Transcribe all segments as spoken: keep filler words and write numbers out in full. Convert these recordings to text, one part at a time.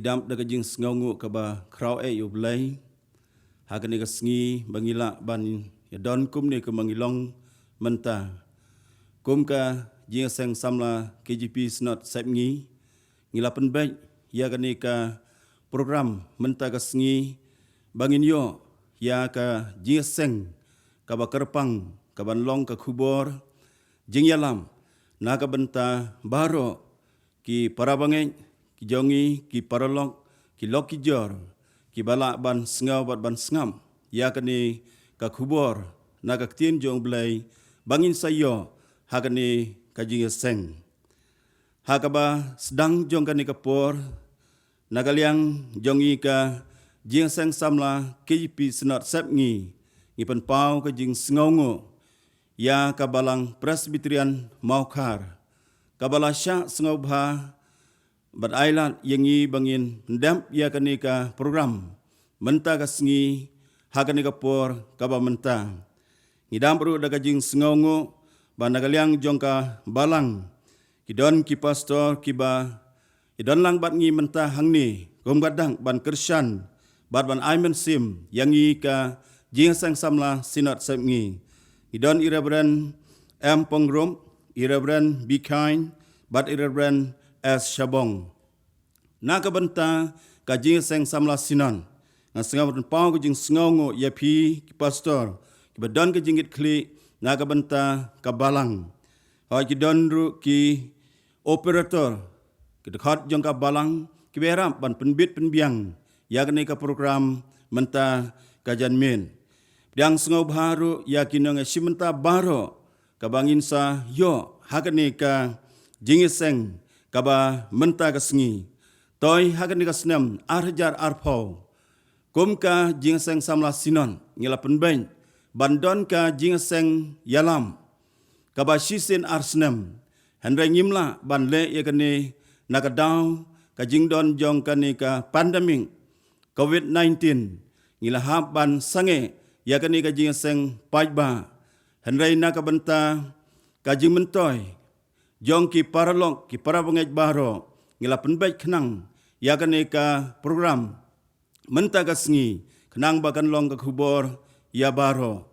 dap da ka jingsngewnguh kaba khraw eh ïa U Blei ha kane ka sngi ba ngi lah ban ïadon kumne kumba ngi long mynta. Kum ka Jingïaseng Samla K J P Synod Sepngi, ngi la pynbeit ïa kane ka program mynta ka sngi ba ngin ïoh ïa ka jingïaseng kaba kyrpang kaban long ka khubor jingïalam na ka bynta baroh ki para bangeit, ki jong ngi, ki paralok, ki lok ki jor, kiba lah ban sngew bad ban sngap ïa kane ka khubor na ka ktien jong U Blei ba ngin sa ïoh ha kane ka jingïaseng. Ha kaba sdang jong kane ka por, na ka liang jong ngi ka Jingïaseng Samla K J P Synod Sepngi, ngi pynpaw ka jingsngewnguh ïa ka Balang Presbyterian Mawkhar kaba la shah sngewbha bad ai lad ïa ngi ba ngin pyndep ïa kane ka program mynta ka sngi ha kane ka por kaba mynta. Ngi dap ruh da ka jingsngewnguh ba na ka liang jong ka balang ki don ki pastor kiba ki don lang bad ngi mynta hangne kum ka dak ban kyrshan bad ban ai mynsiem ïa ngi ka Jingïaseng Samla Synod Sepngi. Ki don i Reverend M Pongrum, i Reverend B Khain bad i Reverend S Shabong. Na ka bynta ka Jingïaseng Samla Synod, nga sngew ban pynpaw ka jingsngewnguh ïa phi ki pastor kiba don ka jingkitkhlieh na ka bynta ka balang. Hooid, ki don ruh ki operator, ki dkhot jong ka balang, kiba ïarap ban pynbit pynbiang ïa kane ka program mynta ka janmiet. Pdiang sngewbha ruh ïa ki nongïashim bynta baroh kaba ngin sa ïoh ha kane ka jingïaseng kaba mynta ka sngi. Toi ha kane ka snem ar hajar arphew, kum ka Jingïaseng Samla Synod, ngi la pynbeit ban don ka jingïaseng ïalam kaba shisien ar snem. Hynrei ngim lah ban leh ïa kane na ka daw ka jingdon jong kane ka pandemic covid nineteen. Ngi la hap ban sangeh ïa kane ka jingïaseng paidbah. Hynrei na ka bynta ka jingmyntoi jong ki paralok, ki para bangeit baroh, ngi la pynbeit khnang ïa kane ka program mynta ka sngi, khnang ba kan long ka khubor ïa baroh.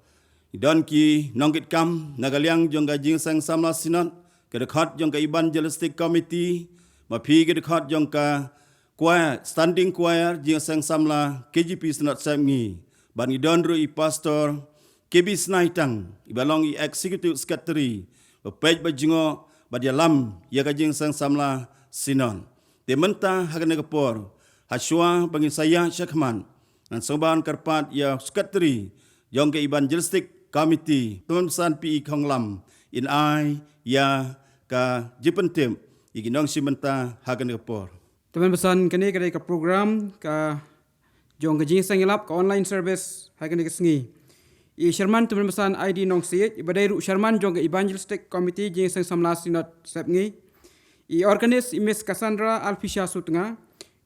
Ki don ki nongkitkam na ka liang jong ka Jingïaseng Samla Synod, ki dkhot jong ka Evangelistic Committee, ma phi ki dkhot jong ka choir, Standing Choir Jingïaseng Samla K J P Synod Sepngi, bad ngi don ruh i Pastor K B Snaitang, iba long i Executive Secretary, ba peit ba jngoh bad ïalam ïa ka Jingïaseng Samla Synod. Te mynta ha kane ka por, ha shuwa ba ngin sa ïaid shakhmat, ngan sngewbha ban kyrpad ïa u Secretary jong ka Evangelistic Committee, Tymmen Basan P E Khonglam, in ai ïa ka jingpyntip ïa ki nongshim bynta ha kane ka por. Tymmen Basan, kane ka dei ka program ka jong ka jingïaseng ïalap, ka online service ha kane ka sngi. I Sherman Tymmen Basan I D Nongsiej, iba dei ruh Sherman jong ka Evangelistic Committee Jingïaseng Samla Synod Sepngi. I organist i Miss Cassandra Alphisha Sutnga.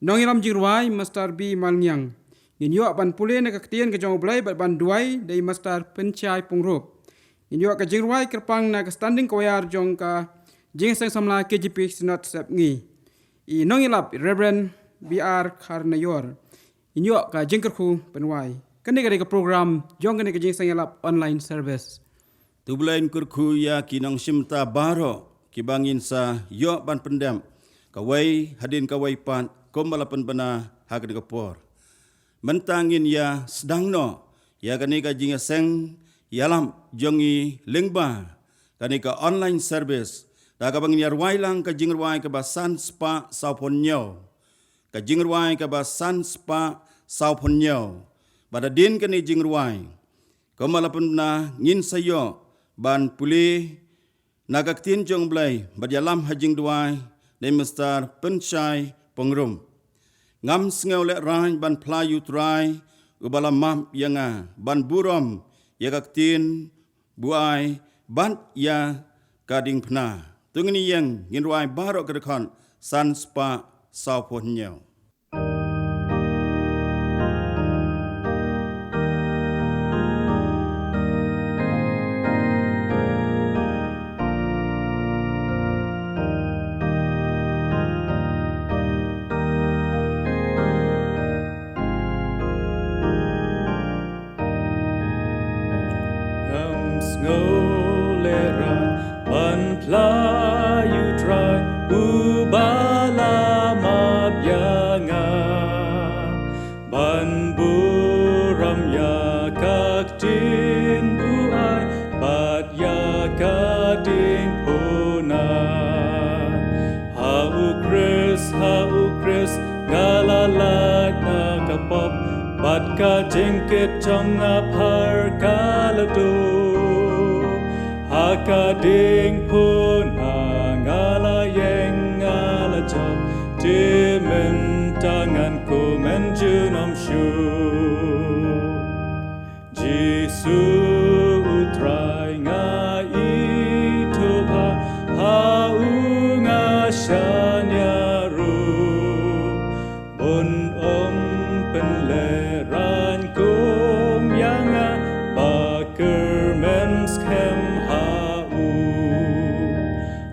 Nongïalam jingrwai Master B Malngiang. Ngin ïoh ban pule na ka ktien ka jong U Blei bad ban duwai da i Master Pynshai Pyngrope. Ngin ïoh ka jingrwai kyrpang na ka Standing Choir jong ka Jingïaseng Samla K J P Synod Sepngi. I nongïalap i Reverend B R Kharnaior. Ngin ïoh ka jingkyrkhu pynwai. Kane ka dei ka program jong kane ka jingïaseng ïalap online service. To U Blei un kyrkhu ïa ki nongshim bynta baroh kiba ngin sa ïoh ban pyndep kawei hadien kawei pat kumba la pynbna ha kane ka por. Mynta ngin ïa sdang noh ïa kane ka jingïaseng ïalap jong ngi lyngba kane ka online service, da kaba ngin ïa rwai lang ka jingrwai kaba san spah sawphew hynñiew. Ka jingrwai kaba san spah sawphew hynñiew. Bad hadien kane jingrwai, kumba la pynbna, ngin sa ïoh ban pule na ka ktien jong U Blei bad ïalam ha jingduwai da i Master Pynshai Pyngrope. Ngam sngew lehraiñ ban phla ïa U Trai uba la map ïa nga, ban burom ïa ka ktien buaid bad ïa ka diengphna. To ngin ïeng, ngin rwai baroh ka dkhot san spah sawphew hynñiew. Ban burom ïa ka ktien u ai bad ïa ka diengphna. Ha u Khrist, ha u Khrist nga la lait na ka pop, bad ka jingkit jong nga phar ka la duh. Ha ka diengphna nga la ïeng, nga la jop, te mynta ngan kmen junom shuh. Jisu u Trai, nga ithuh ba ha u nga shaniah ruh. Bun ym pynlehraiñ kum ïa nga, ba kyrmen skhem ha u.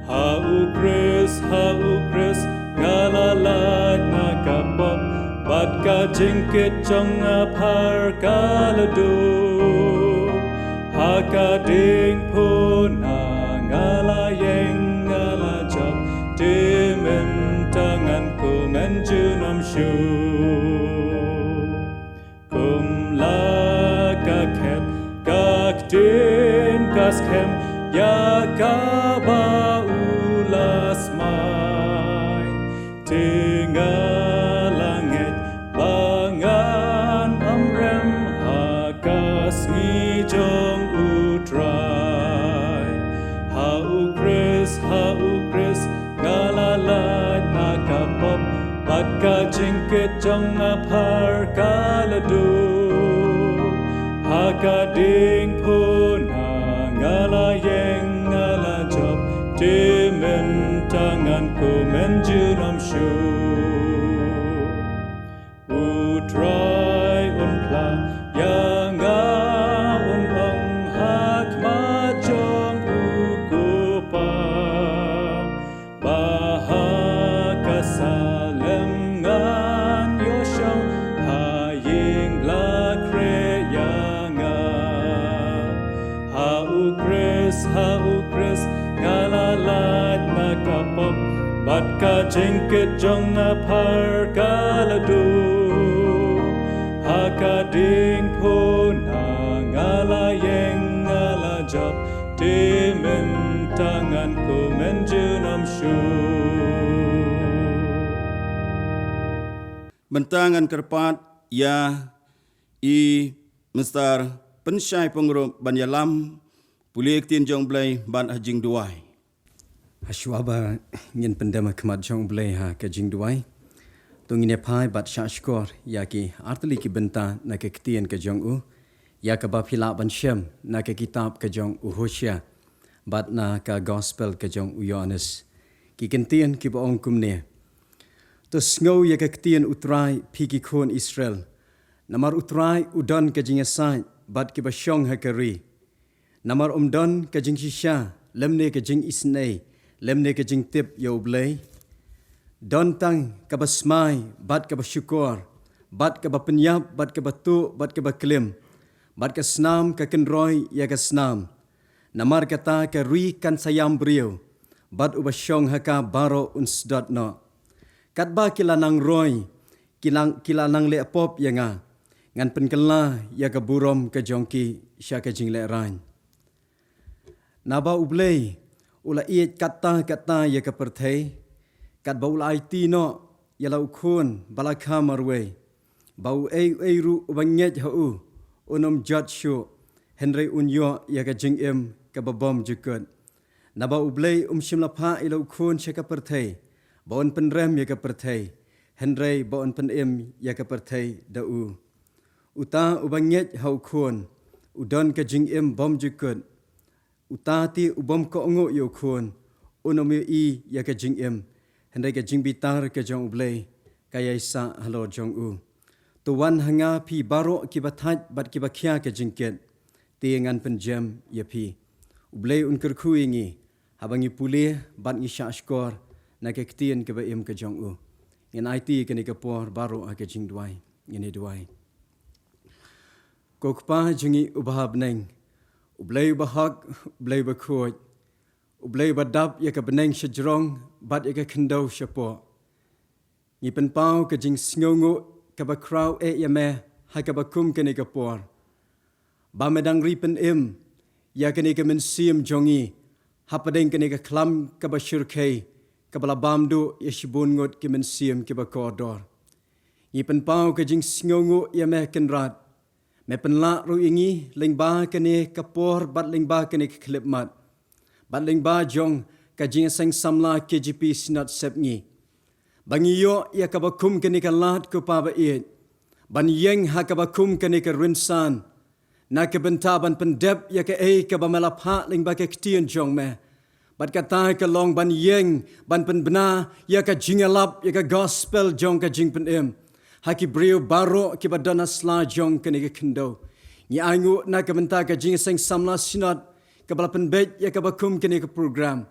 Ha u Khrist, ha u Khrist nga la lait na ka pop, bad ka jingkit jong nga phar ka la duh. Ha ka diengphna nga la ïeng, nga la jop, te mynta ngan kmen junom shuh. Kum la ka khet ka ktien ka skhem ïa kaba u la smai. Te nga la ngeit ba ngan ym rem ha ka sngi jong u Trai. Ha u Khrist, ha u Khrist nga la lait na ka pop, bad ka jingkit jong nga phar ka la duh. Ha ka diengphna nga la ïeng, nga la jop, te mynta ngan kmen junom shuh. U Trai un phla ïa nga, un ong ha khmat jong u Kpa, ba ha ka salem ngan ïoh shong ha ïing ba la khreh ïa nga. Ha u Khrist, ha u Khrist nga la lait na ka pop, bad ka jingkit jong nga phar ka la duh. Ha ka diengphna nga la ïeng, nga la jop, te mynta ngan kmen junom shuh. Mynta ngan kyrpad ïa i Mister Pynshai Pyngrope ban ïalam pule ktien jong Blei bad ha jingduwai. Hashwa ba ngin pyndem ha khmat jong Blei ha ka jingduwai, to ngin ïa phai bad shah shkor ïa ki artylli ki bynta na ka ktien ka jong u, ïa kaba phi lah ban shem na ka kitab ka jong u Hosia bad na ka gospel ka jong u Ïoannis. Ki kyntien kiba ong kumne: To sngew ïa ka ktien u Trai, phi ki khun Israel. Namar u Trai u don ka jingïasaid bad kiba shong ha ka ri. Namar um don ka jingshisha lymne ka jingisynei lymne ka jingtip ïa U Blei. Don tang kaba smai bad kaba shukor, bad kaba pynïap bad kaba tuh bad kaba klim, bad ka snam ka kynroi ïa ka snam. Namar kata ka ri kan sa ïam briew, bad uba shong ha ka baroh un sdot noh. Katba ki la nang roi, ki la, ki la nang leh pop ïa nga, ngan pynkylla ïa ka burom ka jong ki sha ka jinglehrain. Naba U Blei u la ïeit katta katta ïa ka pyrthei, katba u la aiti noh ïa la u Khun ba la kha marwei, ba uei uei ruh uba ngeit ha u un ym jot shuh, hynrei un ïoh ïa ka jingim kaba bymjukut. Naba U Blei um shym la phah ïa la u Khun sha ka pyrthei ba un pynrem ïa ka pyrthei, hynrei ba un pynim ïa ka pyrthei da u. Uta uba ngeit ha u Khun u don ka jingim bymjukut. Uta te u bym kohnguh ïa u Khun un ym ïohi ïa ka jingim, hynrei ka jingbitar ka jong U Blei ka ïaisah halor jong u. To wan ha nga phi baroh kiba thait bad kiba khia ka jingkit, te ngan pynjem ïa phi. U Blei un kyrkhu ïa ngi haba ngi pule bad ngi shah shkor na ka ktien kaba im ka jong u. Ngin aiti kane ka por baroh ha ka jingduwai. Ngin ïa duwai. Ko Kpa jong ngi uba ha bneng, U Blei uba hok, U Blei uba khuid, U Blei uba dap ïa ka bneng shajrong bad ïa ka khyndew shapoh, ngi pynpaw ka jingsngewnguh kaba khraw eh ïa me ha kaba kum kane ka por, ba me dang ri pynim ïa kane ka mynsiem jong ngi hapdeng kane ka khlam kaba shyrkhei, kaba la bam duh ïa shibun ngut ki mynsiem kiba kordor. Ngi pynpaw ka jingsngewnguh ïa me Kynrad. Me pynlah ruh ïa ngi lyngba kane ka por bad lyngba kane ka khyllipmat, bad lyngba jong ka Jingïaseng Samla K J P Synod Sepngi, ba ngi ïoh ïa kaba kum kane ka lad, ko Pa ba ïeit, ban ïeng ha kaba kum kane ka rynsan, na ka bynta ban pyndep ïa kaei kaba me la phah lyngba ka Ktien jong me. Bad kata ka long ban ïeng ban pynbna ïa ka jingïalap ïa ka gospel jong ka jingpynim ha ki briew baroh kiba don ha sla jong kane ka khyndew. Ngi ainguh na ka bynta ka Jingïaseng Samla Synod kaba la pynbeit ïa kaba kum kane ka program.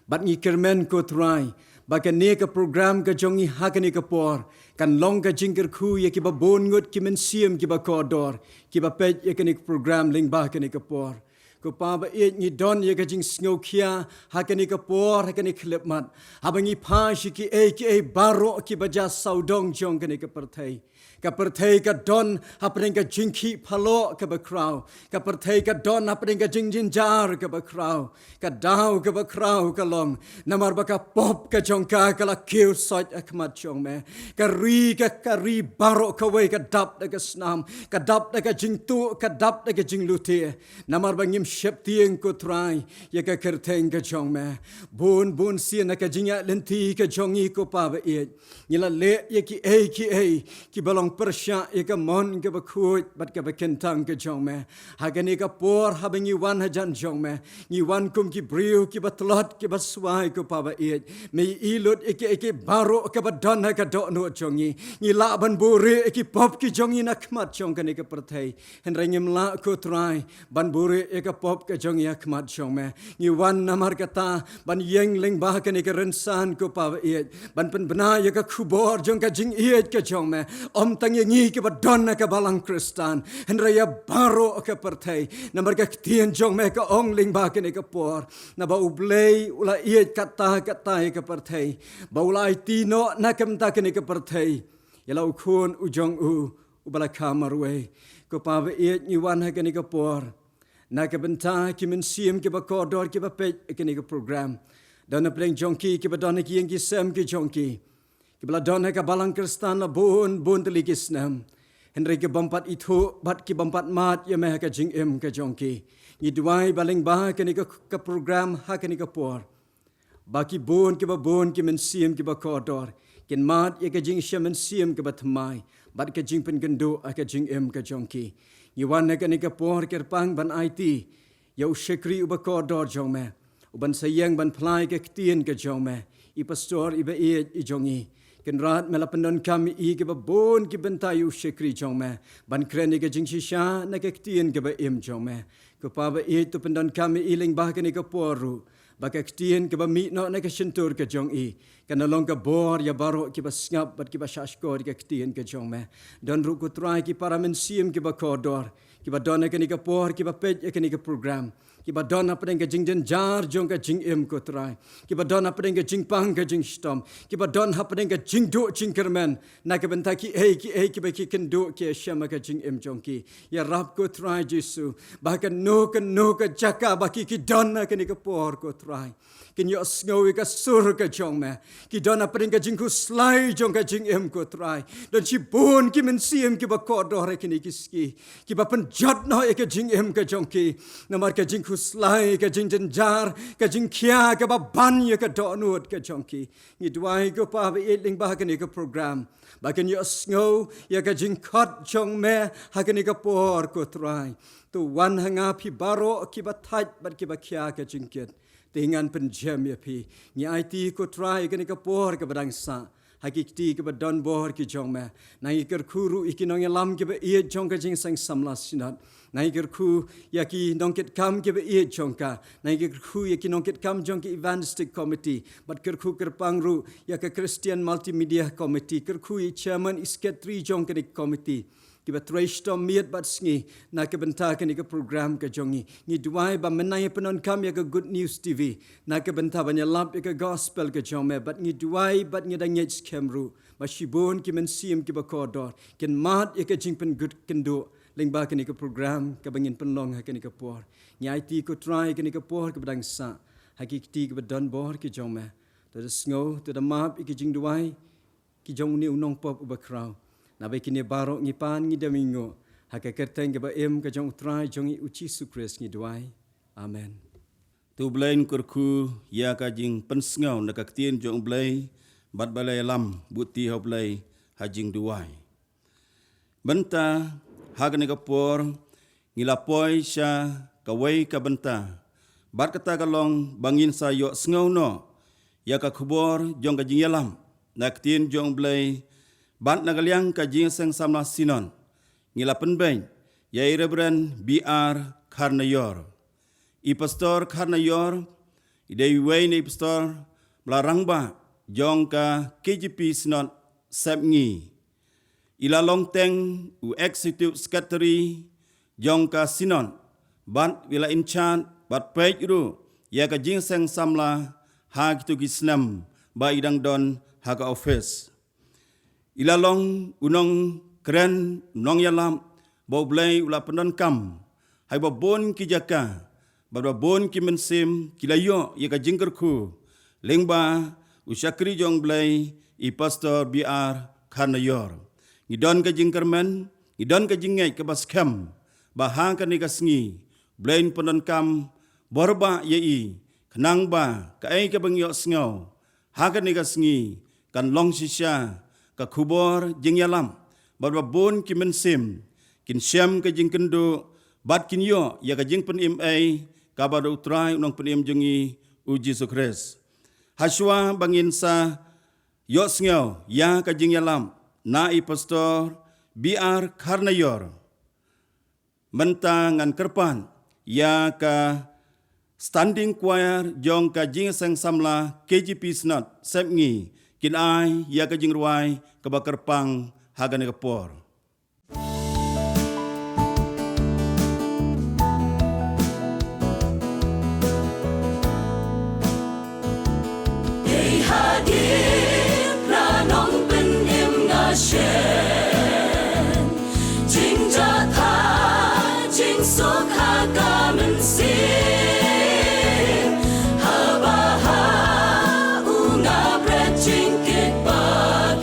Bad ngi kyrmen, ko Trai, ba kane ka program ka jong ngi ha kane ka por kan long ka jingkyrkhu ïa kiba bun ngut ki mynsiem kiba kordor kiba peit ïa kane ka program lyngba kane ka por. Ko Pa ba ïeit, ngi don ïa ka jingsngewkhia ha kane ka por, ha kane ka khyllipmat, haba ngi phai sha kiei kiei baroh kiba jia sawdong jong kane ka pyrthei. Ka pyrthei ka don hapdeng ka jingkhih phalok kaba khraw. Ka pyrthei ka don hapdeng ka jingjynjar kaba khraw. Ka daw kaba khraw ka long namar ba ka pop ka jong ka ka la kiew soit ha khmat jong me. Ka ri ka, ka ri baroh kawei ka dap da ka snam, ka dap da ka jingtuh, ka dap da ka jinglute. Namar ba ngim sheptieng, ko Trai, ïa ka kyrteng ka jong me. Bun bun sien ha ka jingïaid lynti ka jong ngi, ko Pa ba ïeit, ngi la leh ïa kiei kiei kiba long pyrshah ïa ka mon kaba khuid bad kaba kyntang ka jong me. Ha kane ka por haba ngi wan hajan jong me, ngi wan kum ki briew kiba tlot kiba swai, ko Pa ba ïeit. Me ïohi lut ïa kiei kiei baroh kaba don ha ka dohnud jong ngi. Ngi lah ban buhrieh ïa ki pop ki jong ngi na khmat jong kane ka pyrthei. Hynrei ngim lah, ko Trai, ban buhrieh ïa ka pop ka jong ngi ha khmat jong me. Ngi wan namar kata ban ïeng lyngba kane ka rynsan, ko Pa ba ïeit, ban pynbna ïa ka khubor jong ka jingïeit ka jong me, ym tang ïa ngi kiba don ha ka balang Khristan, hynrei ïa baroh ka pyrthei. Namar ka Ktien jong me ka ong lyngba kane ka por, naba U Blei u la ïeit katta katta ïa ka pyrthei, ba u la aiti noh na ka bynta kane ka pyrthei ïa la u Khun u jong u uba la kha marwei. Ko Pa ba ïeit, ngi wan ha kane ka por na ka bynta ki mynsiem kiba kordor kiba peit ïa kane ka program. Don hapdeng jong ki kiba don ha ki ïing ki sem ki jong ki, kiba la don ha ka balang Khristan la bun bun tylli ki snem, hynrei ki bym pat ithuh bad ki bym pat mad ïa me ha ka jingim ka jong ki. Ngi duwai ba lyngba kane ka, ka program ha kane ka por, ba ki bun kiba bun ki mynsiem kiba kordor kin mad ïa ka jingshem mynsiem kaba thymmai bad ka jingpynkynduh ha ka jingim ka jong ki. Ngi wan ha kane ka por kyrpang ban aiti ïa u shakri uba kordor jong me, uban sa ïeng ban phla ïa ka Ktien ka jong me, i pastor iba ïeit i jong ngi. Kynrad, me la pyndonkam ïa i kiba bun ki bynta ïa u shakri jong me ban kren ïa ka jingshisha na ka Ktien kaba im jong me. Ko Pa ba ïeit, to pyndonkam ïa i lyngba kane ka por ruh, ba ka Ktien kaba mih noh na ka shyntur ka jong i kan long ka bor ïa baroh kiba sngap bad kiba shahshkor ïa ka Ktien ka jong me. Don ruh, ko Trai, ki para mynsiem kiba kordor kiba don ha kane ka por kiba peit ïa kane ka program, kiba don hapdeng ka jingjynjar jong ka jingim, ko Trai, kiba don hapdeng ka jingpang ka jingshitom, kiba don hapdeng ka jingduh jingkyrmen na ka bynta kiei kiei kiba ki kynduh ki ïashem ha ka jingim jong ki. Ïarap, ko Trai Jisu, ba ha kano kano ka jaka ba ki, ki don ha kane ka por, ko Trai, kin ïohsngew ïa ka sur ka jong me. Ki don hapdeng ka jingkhuslai jong ka jingim, ko Trai. Don shibun ki mynsiem kiba kordor ha kine ki sngi, kiba pynjot noh ïa ka jingim ka jong ki namar ka jingkhuslai, ka jingjynjar, ka jingkhia kaba ban ïa ka dohnud ka jong ki. Ngi duwai, ko Pa ba ïeit, lyngba kane ka program, ba kin ïohsngew ïa ka jingkhot jong me ha kane ka por, ko Trai. To wan ha nga, phi baroh kiba thait bad kiba khia ka jingkit, te ngan pynjem ïa phi. Ngi aiti, ko Trai, ïa kane ka por kaba dang sah ha ki kti kiba don bor ki jong me. Na ngi kyrkhu ruh ïa ki nongïalam kiba ïeit jong ka Jingïaseng Samla Synod. Na ngi kyrkhu ïa ki nongkitkam kiba ïeit jong ka. Na ngi kyrkhu ïa ki nongkitkam jong ki Evangelistic Committee, bad kyrkhu kyrpang ruh ïa ka Christian Multimedia Committee, kyrkhu ïa i Chairman, i Secretary jong kane ka committee, kiba trei shitom miet bad sngi na ka bynta kane ka program ka jong ngi. Ngi duwai ba mynta ïa pyndonkam ïa ka Good News T V na ka bynta ban ïalap ïa ka gospel ka jong me, bad ngi duwai bad ngi da ngeit skhem ruh ba shibun ki mynsiem kiba kordor kin mad ïa ka jingpynkut kynduh lyngba kane ka program kaba ngin pynlong ha kane ka por. Ngi aiti ko Trai kane ka por kaba dang sah ha ki kti kiba don bor ki jong me. To da sngew, to da map ïa ki jingduwai ki jong une u nongpop uba khraw. Naba kine baroh ngi pan ngi dem ngi nguh ha ka kyrteng kaba im ka jong u Trai jong ngi u Jisu Khrist ngi duwai. Amen. To U Blei un kyrkhu ïa ka jingpynsngew na ka ktien jong U Blei bad ba la ïalam buti ha U Blei ha jingduwai. Mynta ha kane ka por ngi la poi sha kawei ka bynta bad kata ka long ba ngin sa ïohsngew noh ïa ka khubor jong ka jingïalam na ka ktien jong U Blei bad na ka liang ka Jingïaseng Samla Synod ngi la pynbeit ïa i Reverend B R Kharnaior. I Pastor Kharnaior i dei iwei na i Pastor ba la rangbah jong ka K J P Synod Sepngi. I la long teng u Executive Secretary jong ka Synod bad i la in charge bad peit ruh ïa ka Jingïaseng Samla ha kito ki snem ba i dang don ha ka office. I la long u nongkren, u nongïalam ba U Blei u la pyndonkam ha kiba bun ki jaka bad ba bun ki mynsiem ki la ïoh ïa ka jingkyrkhu lyngba u shakri jong U Blei i Pastor B R Kharnaior. Ngi don ka jingkyrmen, ngi don ka jingngeit kaba skhem ba ha kane ka sngi U Blei un pyndonkam bor bah ïa i, khnang ba kaei kaba ngi ïohsngew ha kane ka sngi kan long shisha ka khubor jingïalam bad ba bun ki mynsiem kin shem ka jingkynduh bad kin ïoh ïa ka jingpynim ei kaba da U Trai U Nongpynim jong ngi U Jisu Khrist. Hashwa ba ngin sa ïohsngew ïa ka jingïalam na i Pastor B R Kharnaior, mynta ngan kyrpad ïa ka Standing Choir jong ka Jingïaseng Samla K J P Synod Sepngi kin ai ïa ka jingrwai kaba kyrpang ha kane ka por. Ei hadien na Nongpynim nga shem jingjahthait jingsuk ha ka mynsiem. Haba ha u nga bret jingkit ba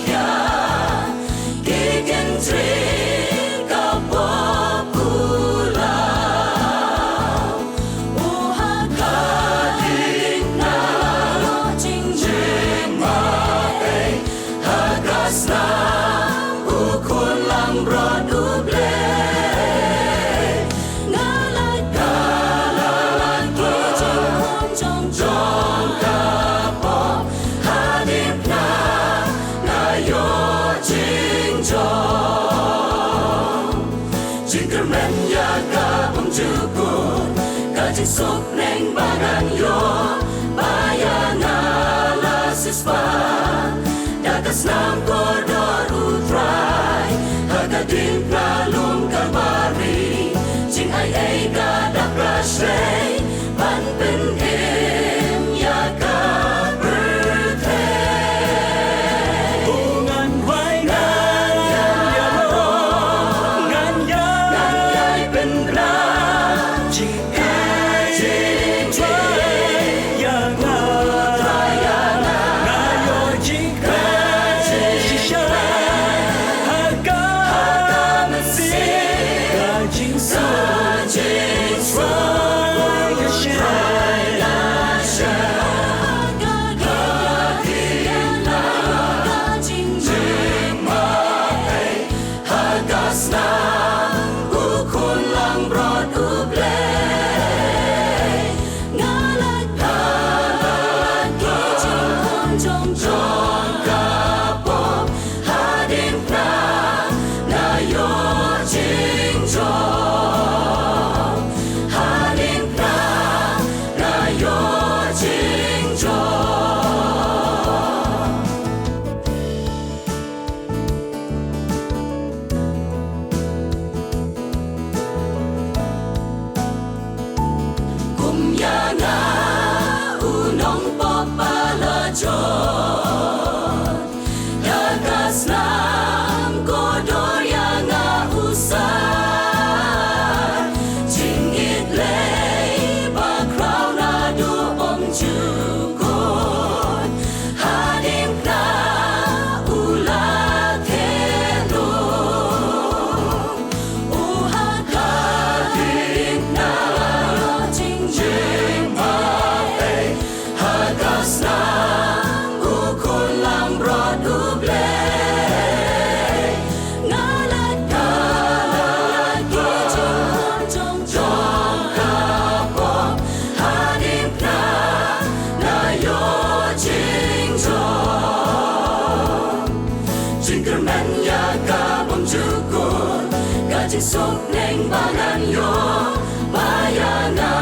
khia ki kyntrin ka pop u la. U ha ka ding na la ïoh jingjylliew ei ha ka snam u khun langbrot U Blei. Nga la, nga la ki jingkhun jong, jong ka pop. Hadien na nga ïoh jingjop. Jingkyrmen ïa ka bymjukut, ka jingsuk neng ba ngan ïoh, ba ïa nga la siewspah da ka snam kordor U Trai ha ka diengphna lum Kalbari. Jingai ei ka dap rashrei ban pynim ïa ka pyrthei. U ngan wai ngan ïa ngan ïa ngan ïa pynbna jingkyrmen ïa nga. Nga ïoh jingkyrmen shisha ha ka mynsiem ka jingsuk. Jingsuk neng ba ngan ïoh ba ïa nga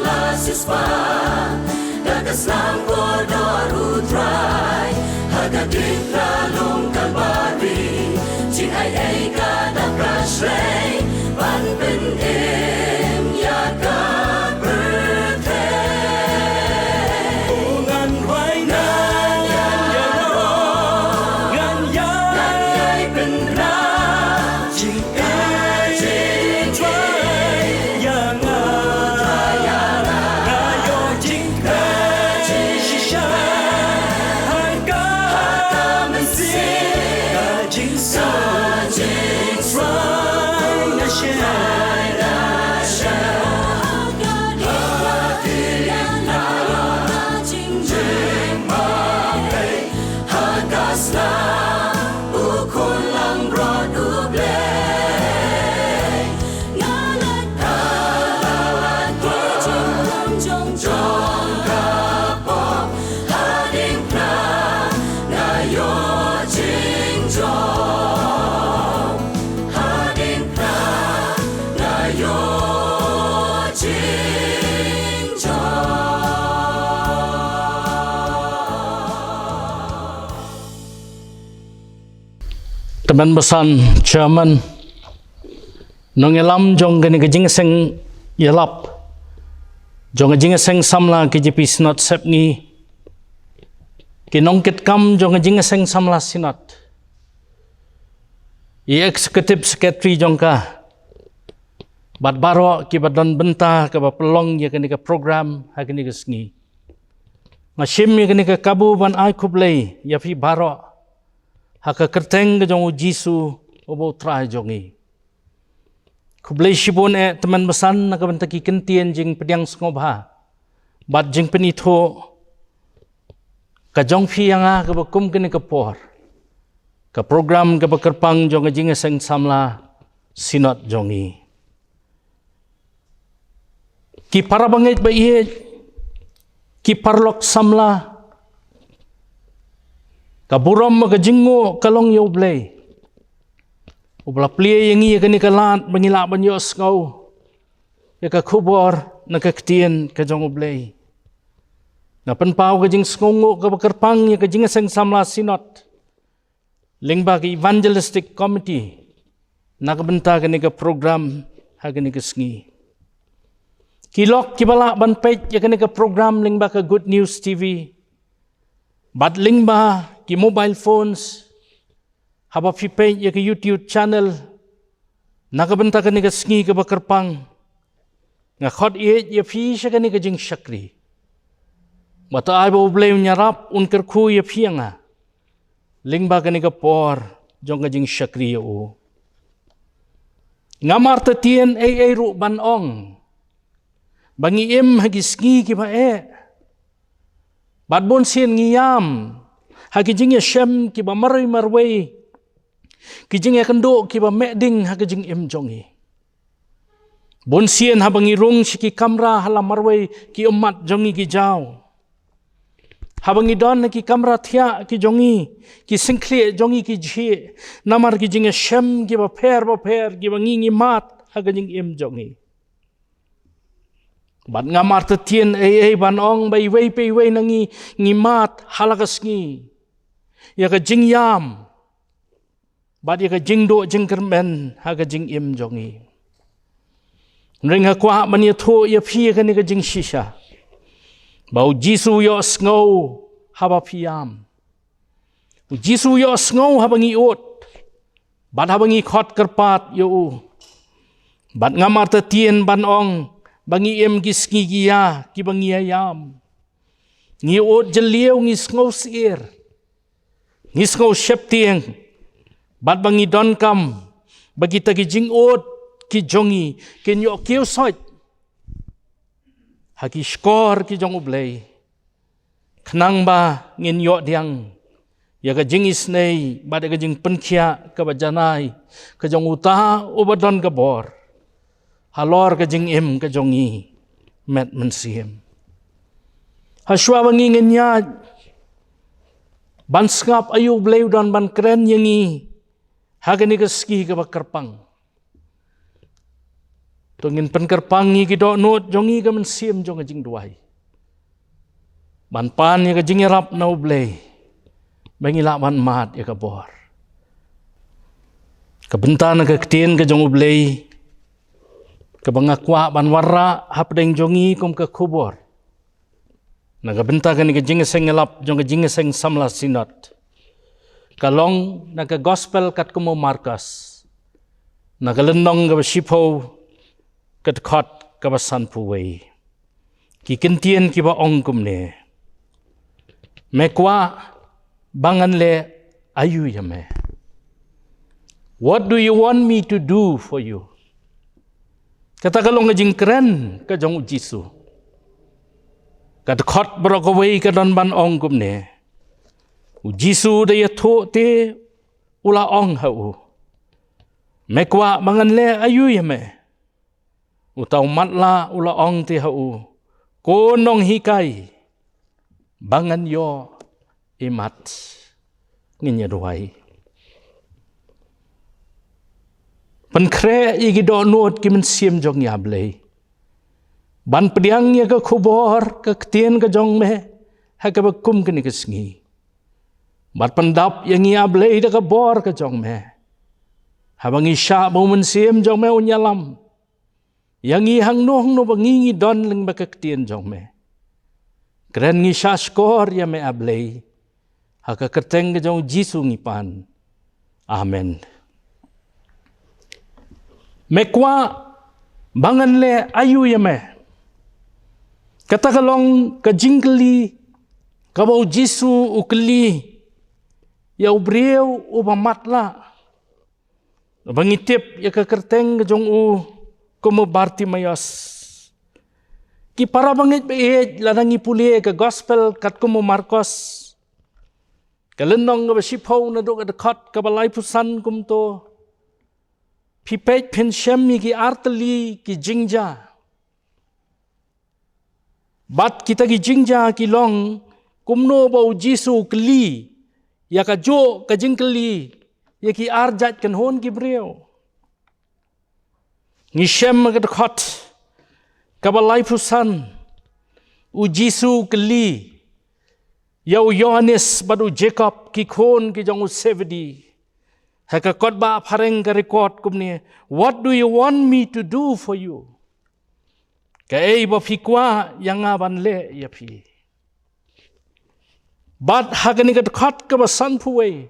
la siewspah da ka snam kordor U Trai. Ha ka diengphna lum Kalbari, jingaiei ka dap khreh shlei ban pynim ïa ka pyrthei. U ngan rwai ngan ïaroh, ngan ïai pynrah jingim jingtrai ïa nga. Nga ïoh jingkmen shisha ha ka mynsiem, ka jingsuk jingsuk nga shem. Ha ka snam U Khun langbrot U Blei. Nga lait ha ki jingim jong jong ka pop. Ha diengphna nga ïoh jingjop. Ha diengphna nga ïoh jingjop. Tymmen basan, Chairman, nongïalam jong kane ka jingïaseng ïalap jong ka jingïaseng samla K J P Synod Sepngi, ki nongkitkam jong ka jingïaseng samla Synod, i Executive Secretary jong ka, bad baroh kiba don bynta kaba pynlong ïa kane ka program ha kane ka sngi. Nga shim ïa kane ka kabu ban ai khublei ïa phi baroh ha ka kyrteng ka jong U Jisu uba U Trai jong ngi. Khublei shibun eh tymmen basan na ka bynta ki kyntien jingpdiang sngewbha bad jingpynithuh ka jong phi ïa nga kaba kum kane ka por, ka program kaba kyrpang jong ka jingïaseng samla Synod jong ngi. Ki para bangeit ba ïeit, ki paralok samla, ka burom ka jingnguh ka long ïa U Blei uba la plie ïa ngi ïa kane ka lad ba ngi lah ban ïohsngew ïa ka khubor na ka ktien ka jong U Blei. Nga pynpaw ka jingsngewnguh kaba kyrpang ïa ka jingïaseng samla Synod lyngba ka Evangelistic Committee na ka bynta kane ka program ha kane ka sngi. Ki lok kiba lah ban peit ïa kane ka program lyngba ka Good News T V bad lyngba ki mobile phones, haba phi peit ïa ka YouTube channel na ka bynta kane ka sngi kaba kyrpang, nga khot ïeit ïa phi sha kane ka jingshakri. Bad to ai ba U Blei un ïarap, un kyrkhu ïa phi ïa nga lyngba kane ka por jong ka jingshakri ïa U. Ngam artatien ei ei ruh ban ong ba ngi im ha ki sngi kiba eh. Bad bun sien ngi ïam ha ki jingïashem kiba marwei marwei, ki jingïakynduh kiba meh ding ha ka jingim jong ngi. Bun sien haba ngi rung sha ki kamra ha la marwei ki ummat jong ngi ki jaw. Haba ngi don ha ki kamra thiah ki jong ngi, ki syngkhlieh jong ngi ki jhieh namar ki jingïashem kiba pher bapher kiba ngi ngi mad ha ka jingim jong ngi. Bad ngam artatien ei ei ban ong ba iwei pa iwei na ngi ngi mad ha la ka sngi ïa ka jingïam bad ïa ka jingduh jingkyrmen ha ka jingim jong ngi. Hynrei nga kwah ban ïathuh ïa phi ïa kane ka jingshisha ba U Jisu u ïohsngew haba phi ïam. U Jisu u ïohsngew haba ngi ud bad haba ngi khot kyrpad ïa U. Bad ngam artatien ban ong ba ngi im ki sngi ki ïa kiba ngi ïa ïam. Ngi ud jylliew, ngi sngew syier, ngi sngew sheptieng, bad ba ngi donkam ba kita ki jingud ki jong ngi kin ïoh kiew soit ha ki shkor ki jong U Blei, khnang ba ngin ïoh pdiang ïa ka jingisynei bad ïa ka jingpynkhiah kaba janai ka jong uta uba don ka bor halor ka jingim ka jong ngi met mynsiem. Hashwa ba ngi ngin ïaid ban sngap aïu U Blei u don ban kren ïa ngi ha kane ka sngi kaba kyrpang, To ngin pynkyrpang ïa ki dohnud jong ngi ka mynsiem jong ka jingduwai, ban pan ïa ka jingïarap na U Blei ba ngi lah ban mad ïa ka bor. Ka bynta na ka ktien ka jong U Blei kaba nga kwah ban wanrah hapdeng jong ngi kum ka khubor na ka bynta kane ka jingïaseng ïalap jong ka jingïaseng samla Synod ka long na ka Gospel katkum u Markos, na ka lynnong kaba shiphew, ka dkhot kaba sanphew wei. Ki kyntien kiba ong kumne: Me kwah ba ngan leh aïu ïa me? What do you want me to do for you? Kata ka long ka jingkren ka jong U Jisu. Ka dkhot baroh kawei ka don ban ong kumne: U Jisu da ïathuh te u la ong ha u: Me kwah ba ngan leh aïu ïa me? Uta u matlah u la ong te ha u: Ko nonghikai, ba ngan ïoh imat. Ngin ïa duwai. Pynkhreh ïa ki dohnud ki mynsiem jong ngi, A Blei, ban pdiang ïa ka khubor ka ktien ka jong me ha kaba kum kane ka sngi. Bad pyndap ïa ngi, A Blei, da ka bor ka jong me, haba ngi shah ba u Mynsiem jong me un ïalam ïa ngi hangno hangno ba ngi ngi don lyngba ka ktien jong me. Kren ngi shah shkor ïa me, A Blei. Ha ka kyrteng ka jong U Jisu ngi pan. Amen. Me kwah ba ngan leh aïu ïa me? Kata ka long ka jingkylli kaba U Jisu u kylli ïa u briew uba matlah, ba ngi tip ïa ka kyrteng ka jong u kum u Bartimaios. Ki para bangeit ba ïeit, lada ngi pule ka Gospel katkum u Markos, ka lynnong kaba shiphew naduh ka dkhot kaba laiphew san kumto, phi peit phin shem ïa ki artylli ki jingjia. Bad kita ki jingjia ki long kumno ba U Jisu u kylli ïa kajuh ka jingkylli ïa ki arjait kynhun ki briew. Ngi shem ha ka dkhot kaba laiphew san, U Jisu u kylli ïa u Ïohannes bad u Jakob, ki khun ki jong u Sebedi. Ha ka kot ba phareng ka record kumne: What do you want me to do for you? Kaei ba phi kwah ïa nga ban leh ïa phi? Bad ha kane ka dkhot kaba sanphew wei,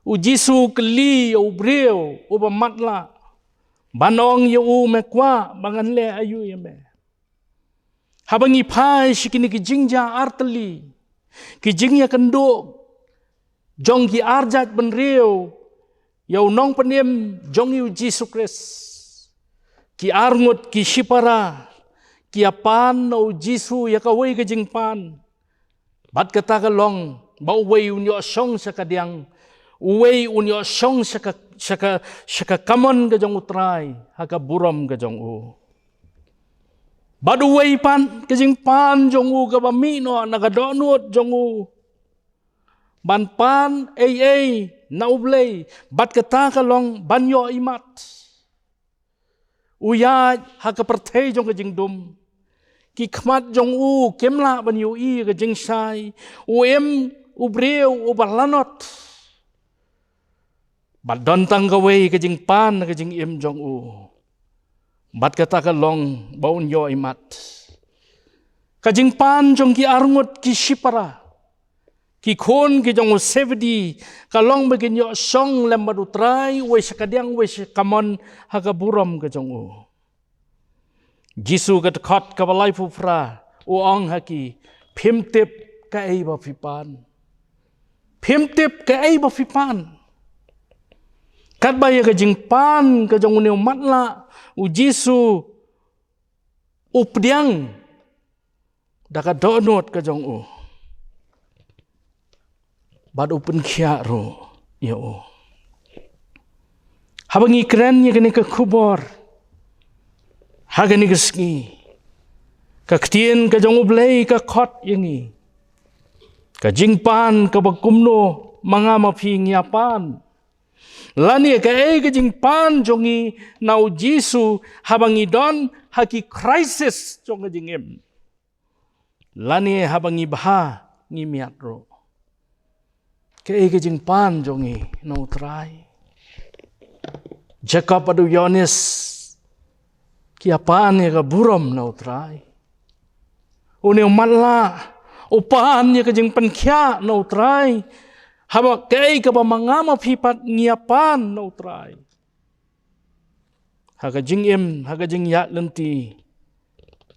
U Jisu u kylli ïa u briew uba matlah ban ong ïa u: Me kwah ba ngan leh aïu ïa me? Haba ngi phai sha kine ki jingjia artylli, ki jingïakynduh jong ki arjait bynriew ïa u Nongpynim jong ngi U Jisu Khrist, ki arngut ki shipara ki ïa pan na U Jisu ïa kawei ka jingpan. Bad kata ka long ba uwei un ïoh shong sha kadiang, uwei un ïoh shong sha ka, sha ka, sha ka kamon ka jong U Trai ha ka burom ka jong u. Bad uwei pat ka jingpan jong u kaba mih noh na ka dohnud jong u ban pan ei ei na U Blei, bad kata ka long ban ïoh imat. U ïaid ha ka pyrthei jong ka jingdum, ki khmat jong u kim lah ban ïohi ïa ka jingshai, u im u briew uba lanot. Bad don tang kawei ka jingpan ha ka jingim jong u, bad kata ka long ba un ïoh imat. Ka jingpan jong ki arngut ki shipara, ki khun ki jong u Sebedi, ka long ba kin ïoh shong lem bad U Trai, uwei sha kadiang uwei sha kamon ha ka burom ka jong u. Jisu ka dkhot kaba laiphew phra u ong ha ki: Phim tip kaei ba phi pan. Phim tip kaei ba phi pan. Katba ïa ka jingpan ka jong une u matlah, U Jisu u pdiang da ka dohnud ka jong u, bad u pynkhiah ruh ïa u. Haba ngi kren ïa kane ka khubor ha kane ka sngi, ka ktien ka jong U Blei ka khot ïa ngi. Ka jingpan kaba kumno ma nga ma phi ngi ïa pan? Lane kaei ka jingpan jong ngi na u Jisu haba ngi don ha ki crisis jong ka jingim. Lane haba ngi bha ngi miat ruh. Kaei ka jingpan jong ngi na u Trai. Jakob bad u Ïoannis ki ïa pan ïa ka burom na u Trai. Une u matlah u pan ïa ka jingpynkhiah na u Trai. Haba kaei kaba ma nga ma phi pat ngi ïa pan na u Trai. Ha ka jingim, ha ka jingïaid lynti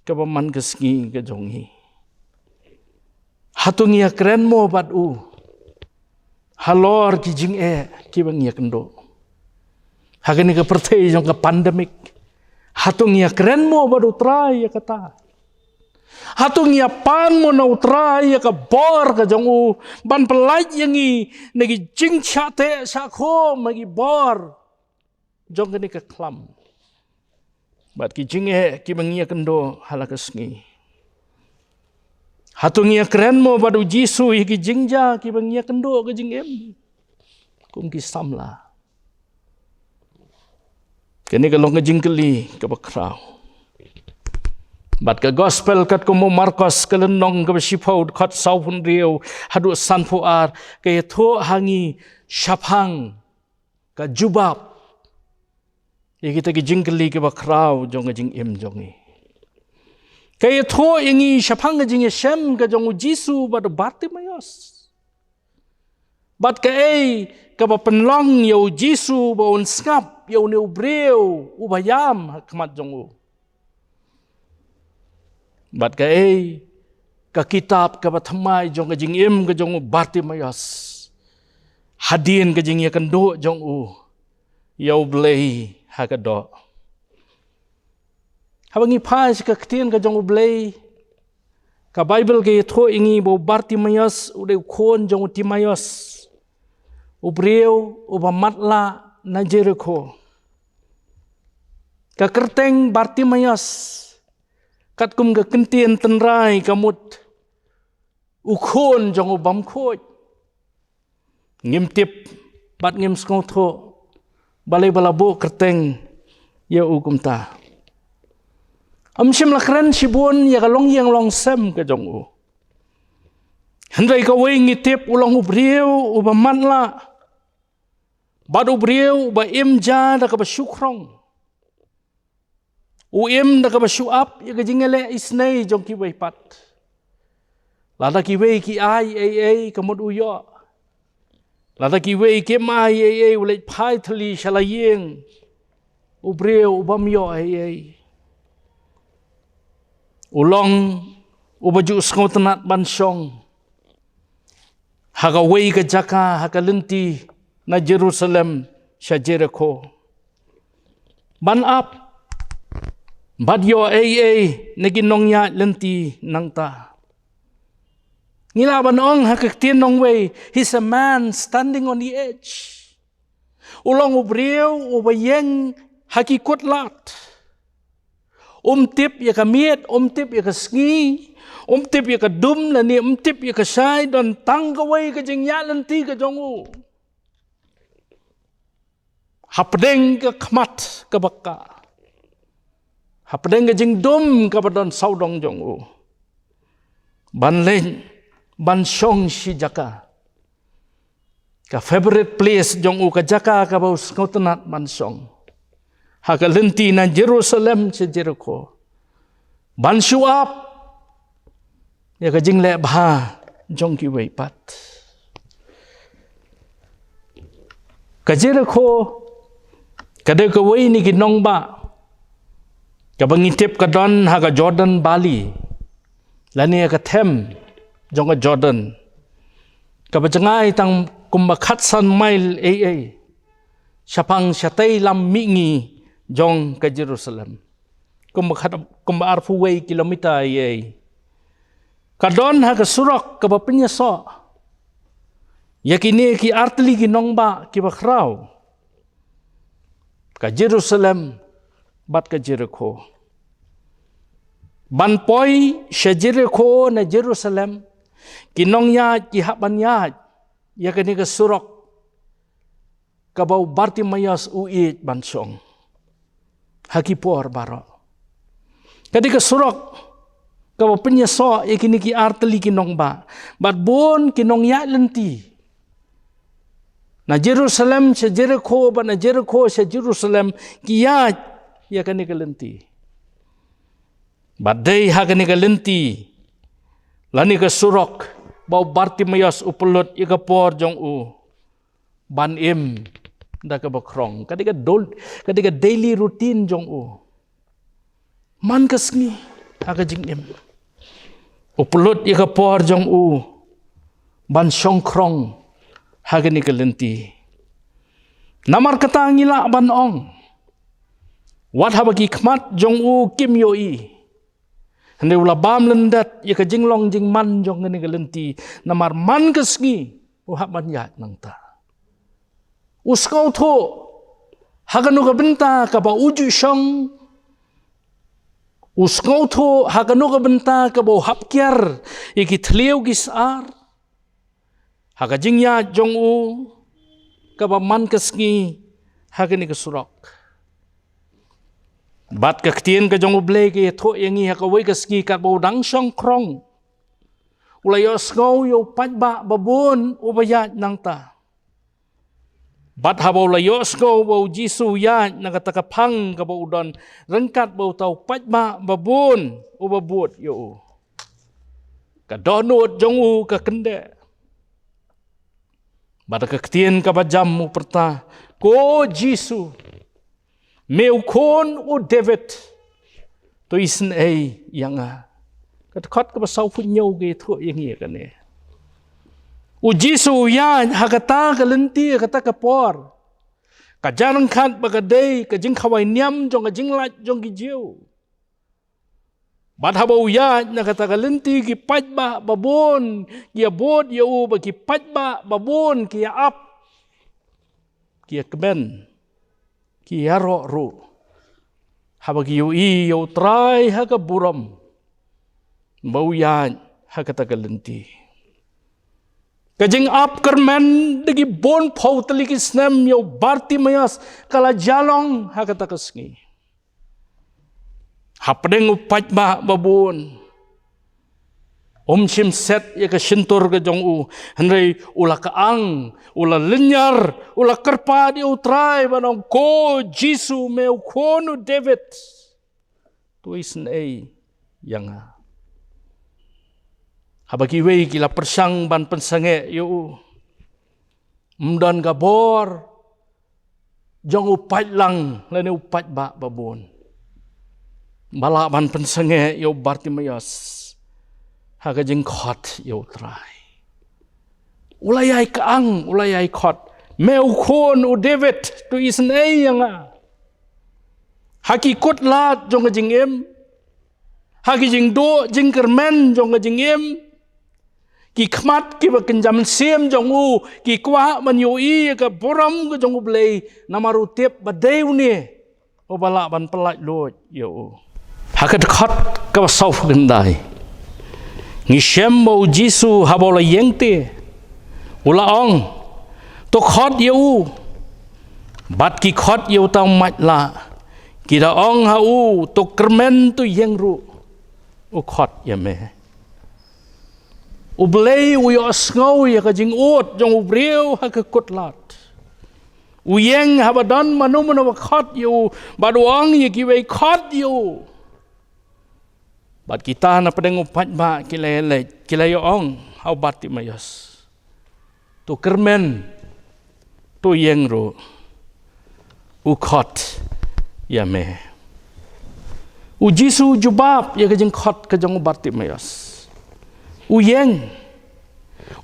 kaba man ka sngi ka jong ngi. Hato ngi ïa kren mo bad u halor ki jingeh kiba ngi ïa kynduh? Ha kane ka pyrthei jong ka pandemic, hato ngi ïa kren mo bad u Trai ïa kata? Hato ngi ïa pan mo na u Trai ïa ka bor ka jong u ban pyllait ïa ngi na ki jingshah teh shah khum, ha ki bor jong kane ka khlam bad ki jingeh kiba ngi ïa kynduh ha la ka sngi? Hato ngi ïa kren mo bad u Jisu ïa ki jingjia kiba ngi ïa kynduh ka jingim kum ki samla? Kane ka long ka jingkylli kaba khraw. Bad ka gospel katkum u Markos ka lynnong kaba shiphew, dkhot sawphew hynriew haduh sanphew ar, ka ïathuh ha ngi shaphang ka jubab ïa kita ki jingkylli kiba khraw jong ka jingim jong ngi. Ka ïathuh ïa ngi shaphang ka jingïashem ka jong u Jisu bad u Bartimaios. Bad kaei kaba pynlong ïa u Jisu ba un sngap ïa une u briew uba ïam ha khmat jong u. Bad kaei ka kitab kaba thymmai jong ka jingim ka jong u Bartimaios hadien ka jingïakynduh jong u ïa u Blei ha ka doh. Haba ngi phai sha ka ktien ka jong u Blei, ka Baibl ka ïathuh ïa ngi ba u Bartimaios u dei u khun jong u Timaios, u briew uba matlah na Jerikho. Ka kyrteng Bartimaios katkum ka kyntien tynrai ka mut u khun jong u bym khuid. Ngim tip bad ngim sngewthuh balei ba la buh kyrteng ïa u kumta. Ym shym la kren shibun ïa ka longïing longsem ka jong u. Hynrei kawei ngi tip, u long u briew uba matlah bad u briew uba im ja da kaba shu khrong. U im da kaba shu ap ïa ka jingïaleh isynei jong kiwei pat. Lada kiwei ki ai ei ei ka mut u ïoh. Lada kiwei kim ai ei ei, u leit phai thylli sha la ïing, u briew u bym ïoh ei ei. U long uba ju sngewtynnat ban shong ha kawei ka jaka ha ka lynti na Jerusalem sha Jerikho ban ap bad ïoh ei ei na ki nongïaid lynti nangta. Ngi lah ban ong ha ka ktien nongwei, he's a man standing on the edge. U long u briew uba ïeng ha ki kutlad. Um tip ïa ka miet, um tip ïa ka sngi, um tip ïa ka dum lane um tip ïa ka shai, don tang kawei ka jingïaid lynti ka jong u. Hapdeng ka khmat kaba kah, hapdeng ka jingdum kaba don sawdong jong u, ban leit ban shong shi jaka, ka favorite place jong u, ka jaka kaba u sngewtynnat ban shong, ha ka lynti na Jerusalem sha Jerikho, ban shu ap ïa ka jingleh bha jong kiwei pat. Ka Jerikho ka dei kawei na ki nongbah kaba ngi tip ka don ha ka Jordan Valley, lane ka them jong ka Jordan, kaba jngai tang kumba khatsan mail ei ei shaphang shatei lam mihngi jong ka Jerusalem, kumba khat, kumba arphew wei kilometer ei ei. Ka don ha ka surok kaba pynïasoh ïa kine ki artylli ki nongbah kiba khraw, ka Jerusalem bad ka Jerikho. Ban poi sha Jerikho na Jerusalem, ki nongïaid ki hap ban ïaid ïa kane ka surok kaba u Bartimaeus u ïeit ban shong ha ki por baroh. Ka dei ka surok kaba pynïasoh ïa kine ki artylli ki nongbah bad bun ki nongïaid lynti. Na Jerusalem sha Jerikho bad na Jerikho sha Jerusalem ki ïaid ïa kane ka lynti. Bad dei ha kane ka lynti lane ka surok ba u Bartimaeus u pynlut ïa ka por jong u ban im da kaba khrong. Ka dei ka dol-, ka dei ka daily routine jong u. Man ka sngi ha ka jingim u pynlut ïa ka por jong u ban shong khrong ha kane ka lynti. Namar kata ngi lah ban ong, wat haba ki khmat jong u kim ïohi, hynrei u la bam lyndet ïa ka jinglong jingman jong kane ka lynti. Namar man ka sngi u hap ban ïaid nangta. U sngewthuh ha kano ka bynta kaba u ju shong. U sngewthuh ha kano ka bynta kaba u hap kiar ïa ki thliew ki sar ha ka jingïaid jong u kaba man ka sngi ha kane ka surok. Bad ka ktien ka jong U Blei ka ïathuh ïa ngi ha kawei ka sngi katba u dang shong khrong, u la ïohsngew ïa u paidbah babun uba ïaid nangta. Bad haba u la ïohsngew ba u Jisu u ïaid na kata ka phang kaba u don ryngkat bad uta u paidbah babun uba bud ïa u, ka dohnud jong u ka kyndeh. Bad ka ktien kaba jam u pyrta, "Ko Jisu, me u khun u David, to isynei ïa nga." Ka dkhot kaba sawphew hynñiew ka ïathuh ïa ngi ïa kane. U Jisu u ïaid ha kata ka lynti, ha kata ka por. Ka jingkhat ba ka dei ka jingkhawai niam jong ka jinglait jong ki Jiw. Bad haba u ïaid na kata ka lynti, ki paidbah babun ki ïabud ïa u, bad ki paidbah babun ki ïa ap, ki ïa kmen, ki ïaroh ruh haba ki ïohi ïa U Trai ha ka burom ba u ïaid ha kata ka lynti. Ka jingap kyrmen da ki bun phew tylli ki snem ïa u Bartimaeus ka la jia long ha kata ka sngi. Hapdeng u paidbah babun, um shym set ïa ka shyntur ka jong u, hynrei u la kyang, u la lynñiar, u la kyrpad ïa U Trai ban ong, "Ko Jisu, me u khun u David, to isynei ïa nga." Haba kiwei ki la pyrshang ban pynsangeh ïa u, ym don ka bor jong u paidlang lane u paidbah babun ba lah ban pynsangeh ïa u Bartimaeus ha ka jingkhot ïa U Trai. U la ïai kyang, u la ïai khot, "Me u khun u David, to isynei ïa nga." Ha ki kutlad jong ka jingim, ha ki jingduh jingkyrmen jong ka jingim, ki khmat kiba kynja mynsiem jong u ki kwah ban ïohi ïa ka burom ka jong U Blei, namar u tip ba dei une uba lah ban pyllait luid ïa u. Ha ka dkhot kaba sawphew khyndai ngi shem ba u Jisu haba u la ïeng te, u la ong, "To khot ïa u." Bad ki khot ïa uta u maitlah, ki da ong ha u, "To kyrmen, to ïeng ruh, u khot ïa me." U Blei u ïohsngew ïa ka jingud jong u briew ha ka kutlad. U ïeng haba don mano mano ba khot ïa u, bad u ong ïa kiwei, "Khot ïa u." Bad kita na pdeng u paidbah ki la ïaleit, ki la ïa-ong ha u Bartimaeus, "To kyrmen, to ïeng ruh, u khot ïa me." U Jisu u jubab ïa ka jingkhot ka jong u Bartimaeus. U ïeng,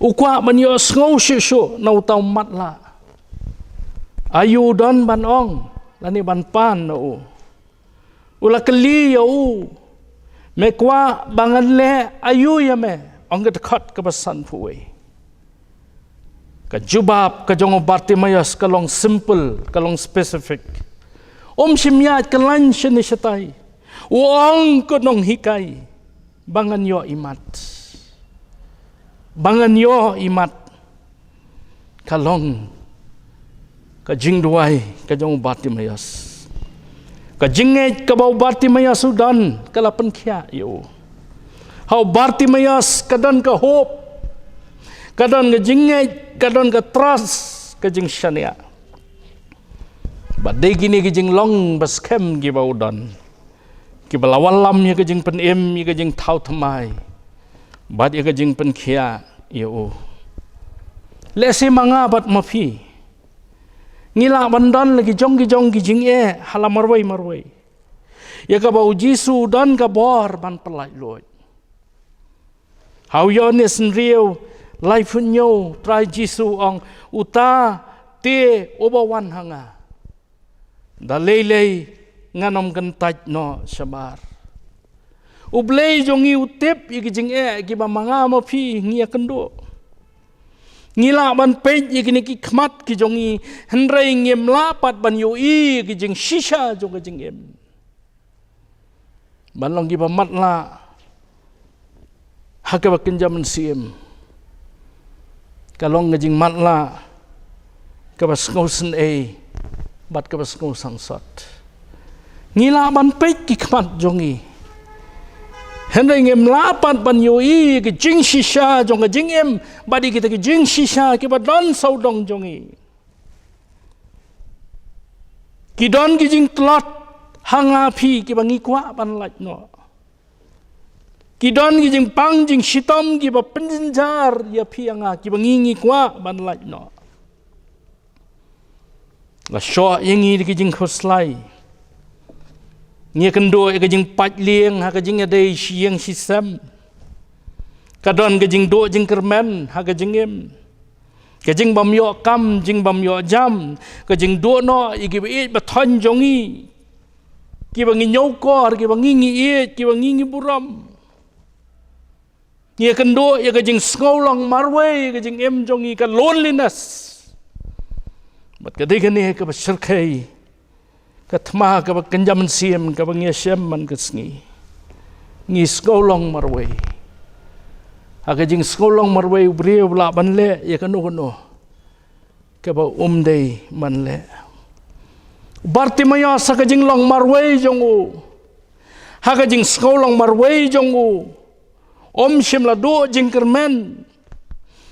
u kwah ban ïohsngew shuh shuh na uta u matlah. Aïu u don ban ong lane ban pan na u. U la kylli ïa u, "Me kwah ba ngan leh aïu ïa me?" Ong ka dkhot kaba sanphew wei. Ka jubab ka jong u Bartimaeus ka long simple, ka long specific. Um shym ïaid kyllaiñ shane shatai. U ong, "Ko nonghikai, ba ngan ïoh imat? Ba ngan ïoh imat?" Ka long Ka jingduwai ka jong u Bartimaeus, ka jingngeit kaba u Bartimaeus u don, ka la pynkhiah ïa u. Ha u Bartimaeus ka don ka hope, ka don ka jingngeit, ka don ka trust, ka jingshaniah. Bad dei kine ki jinglong ba skhem kiba u don, kiba la wallam ïa ka jingpynim, ïa ka jingthaw thymmai, bad ïa ka jingpynkhiah ïa u. Lehse ma nga bad ma phi, ngi lah ban don la ki jong ki jong ki jingeh ha la marwei marwei, ïa kaba u Jisu u don ka bor ban pyllait luid. Ha u Ïoannis hynriew, laiphew hynñiew, Trai Jisu u ong, uta te uba wan ha nga, da lei lei ngan ym kyntait noh shabar. U Blei jong ngi u tip ïa ki jingeh kiba ma nga ma phi ngi ïakynduh. Ngi lah ban peit ïa kine ki khmat ki jong ngi, hynrei ngim lah pat ban ïohi ïa ki jingshisha jong ka jingim. Ban long kiba matlah ha kaba kynja mynsiem, ka long ka jingmatlah kaba sngewsynei bad kaba sngewsangsot. Ngi lah ban peit ki khmat jong ngi, hynrei ngim lah pat ban ïohi ïa ki jingshisha jong ka jingim, bad ïa kita ki jingshisha kiba don sawdong jong ngi, ki don ki jingtlot ha nga phi kiba ngi kwah ban lait noh. Ki don ki jingpang jingshitom kiba pynjynjar ïa phi ïa nga, kiba ngi ngi kwah ban lait noh. La shoh ïa ngi da ki jingkhuslai. Ngi ïakynduh ïa ka jingpait lieng ha ka jingïadei shi ïing shi sem. Ka don ka jingduh jingkyrmen ha ka jingim. Ka jingbym ïoh kam, jingbym ïoh jam, ka jingduh noh ïa kiba ïeit ba thoiñ jong ngi, kiba ngi ñiewkor, kiba ngi ngi ïeit, kiba ngi ngi burom. Ngi ïakynduh ïa ka jingsngewlong marwei, ka jingim jong ngi, ka loneliness. Bad ka dei kane kaba shyrkhei ka thma kaba kynja mynsiem kaba ngi ïashem man ka sngi. Ngi sngewlong marwei. Ha ka jingsngewlong marwei u briew u lah ban leh ïa kano kano kaba um dei ban leh. Bartimaeus ha ka jinglong marwei jong u, ha ka jingsngewlong marwei jong u, um shym la duh jingkyrmen.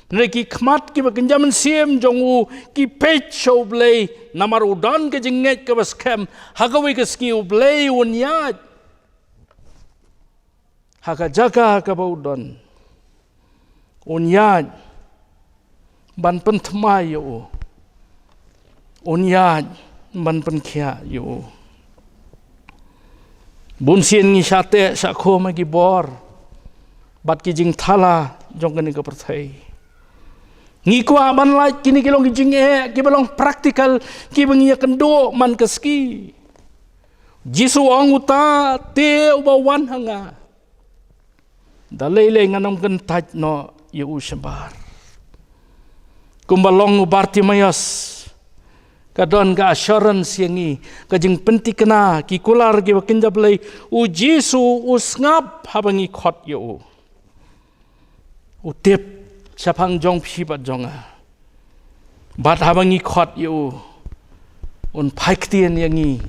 Hynrei ki khmat kiba kynja mynsiem jong u ki peit sha u Blei, namar u don ka jingngeit kaba skhem, ha kawei ka sngi u Blei un ïaid ha ka jaka kaba u don. Un ïaid ban pynthymmai ïa u. Un ïaid ban pynkhiah ïa u. Bun sien ngi shah teh shah khum ha ki bor bad ki jingthala jong kane ka pyrthei. Ngi kwah ban lait kine ki long ki jingeh kiba long practical, kiba ngi ïakynduh man ka sngi. Jisu ong, uta te uba wan ha nga, da lei lei ngan ym kyntait noh ïa u shabar. Kumba long u Bartimaeus, ka don ka assurance ïa ngi, ka jingpynthikna, ki kular kiba kynja Blei, u Jisu u sngap haba ngi khot ïa u. U tip shaphang jong phi bad jong nga. Bad haba ngi khot ïa u, un phai ktien ïa ngi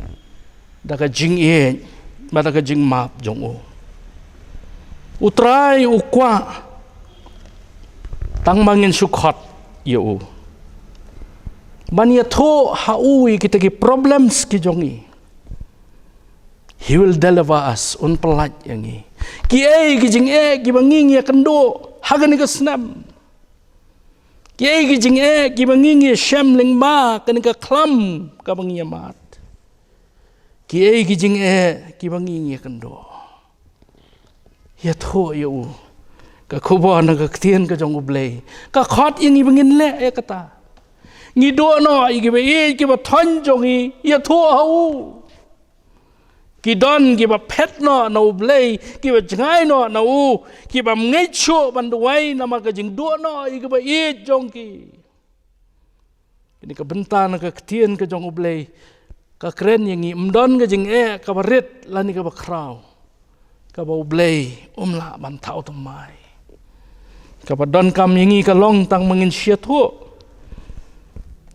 da ka jingïeit bad da ka jingmap jong u. U Trai u kwah tang ba ngin shu khot ïa u, ban ïathuh ha u ïa kita ki problems ki jong ngi. He will deliver us, un pyllait ïa ngi. Kiei ki jingeh kiba ngi ngi ïakynduh ha kane ka snem? Kiei ki jingeh kiba ngi ngi shem lyngba kane ka khlam kaba ngi ïa mad? Kiei ki jingeh kiba ngi ngi ïakynduh? Ïathuh ïa u. Ka khubor na ka ktien ka jong u Blei ka khot ïa ngi ba ngin leh ïa kata. Ngi duh noh ïa kiba ïeit kiba thoiñ jong ngi, ïathuh ha u. Ki don kiba phet noh na u Blei, kiba jngai noh na u, kiba ngeit shuh ban duwai namar ka jingduh noh ïa kiba ïeit jong ki. Kane ka bynta na ka ktien ka jong u Blei ka kren ïa ngi, ym don ka jingeh kaba rit lane kaba khraw kaba u Blei um lah ban thaw thymmai. Kaba donkam ïa ngi ka long tang ba ngin shu ïathuh.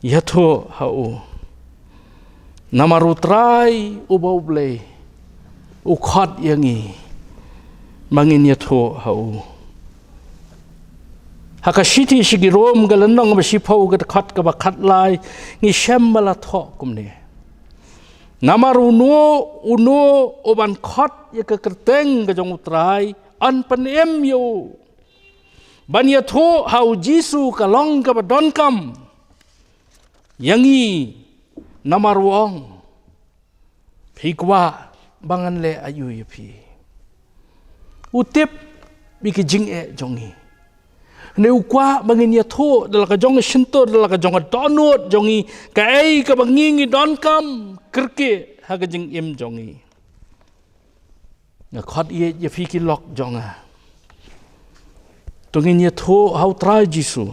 ïathuh ha u. Namar u Trai uba u Blei u khot ïa ngi ba ngin ïathuh ha u. Ha ka shithi sha ki Rom ka lynnong ba shiphew ka dkhot kaba khatlai ngi shem ba la thoh kumne: Namar uno uno uban khot ïa ka kyrteng ka jong u Trai yn pynim ïa u. Ban ïathuh ha u Jisu ka long kaba donkam ïa ngi, namar u ong, phi kwah ba ngan leh aïu ïa phi? U tip ïa ki jingeh jong ngi. Ne u kwah ba ngin ïathuh da la ka jong ka shyntur, da la ka jong ka dohnud jong ngi, kaei kaba ngi ngi donkam kyrkieh ha ka jingim jong ngi. Nga khot ïa, ïa phi ki lok jong nga. To ngin ïathuh ha u Trai Jisu.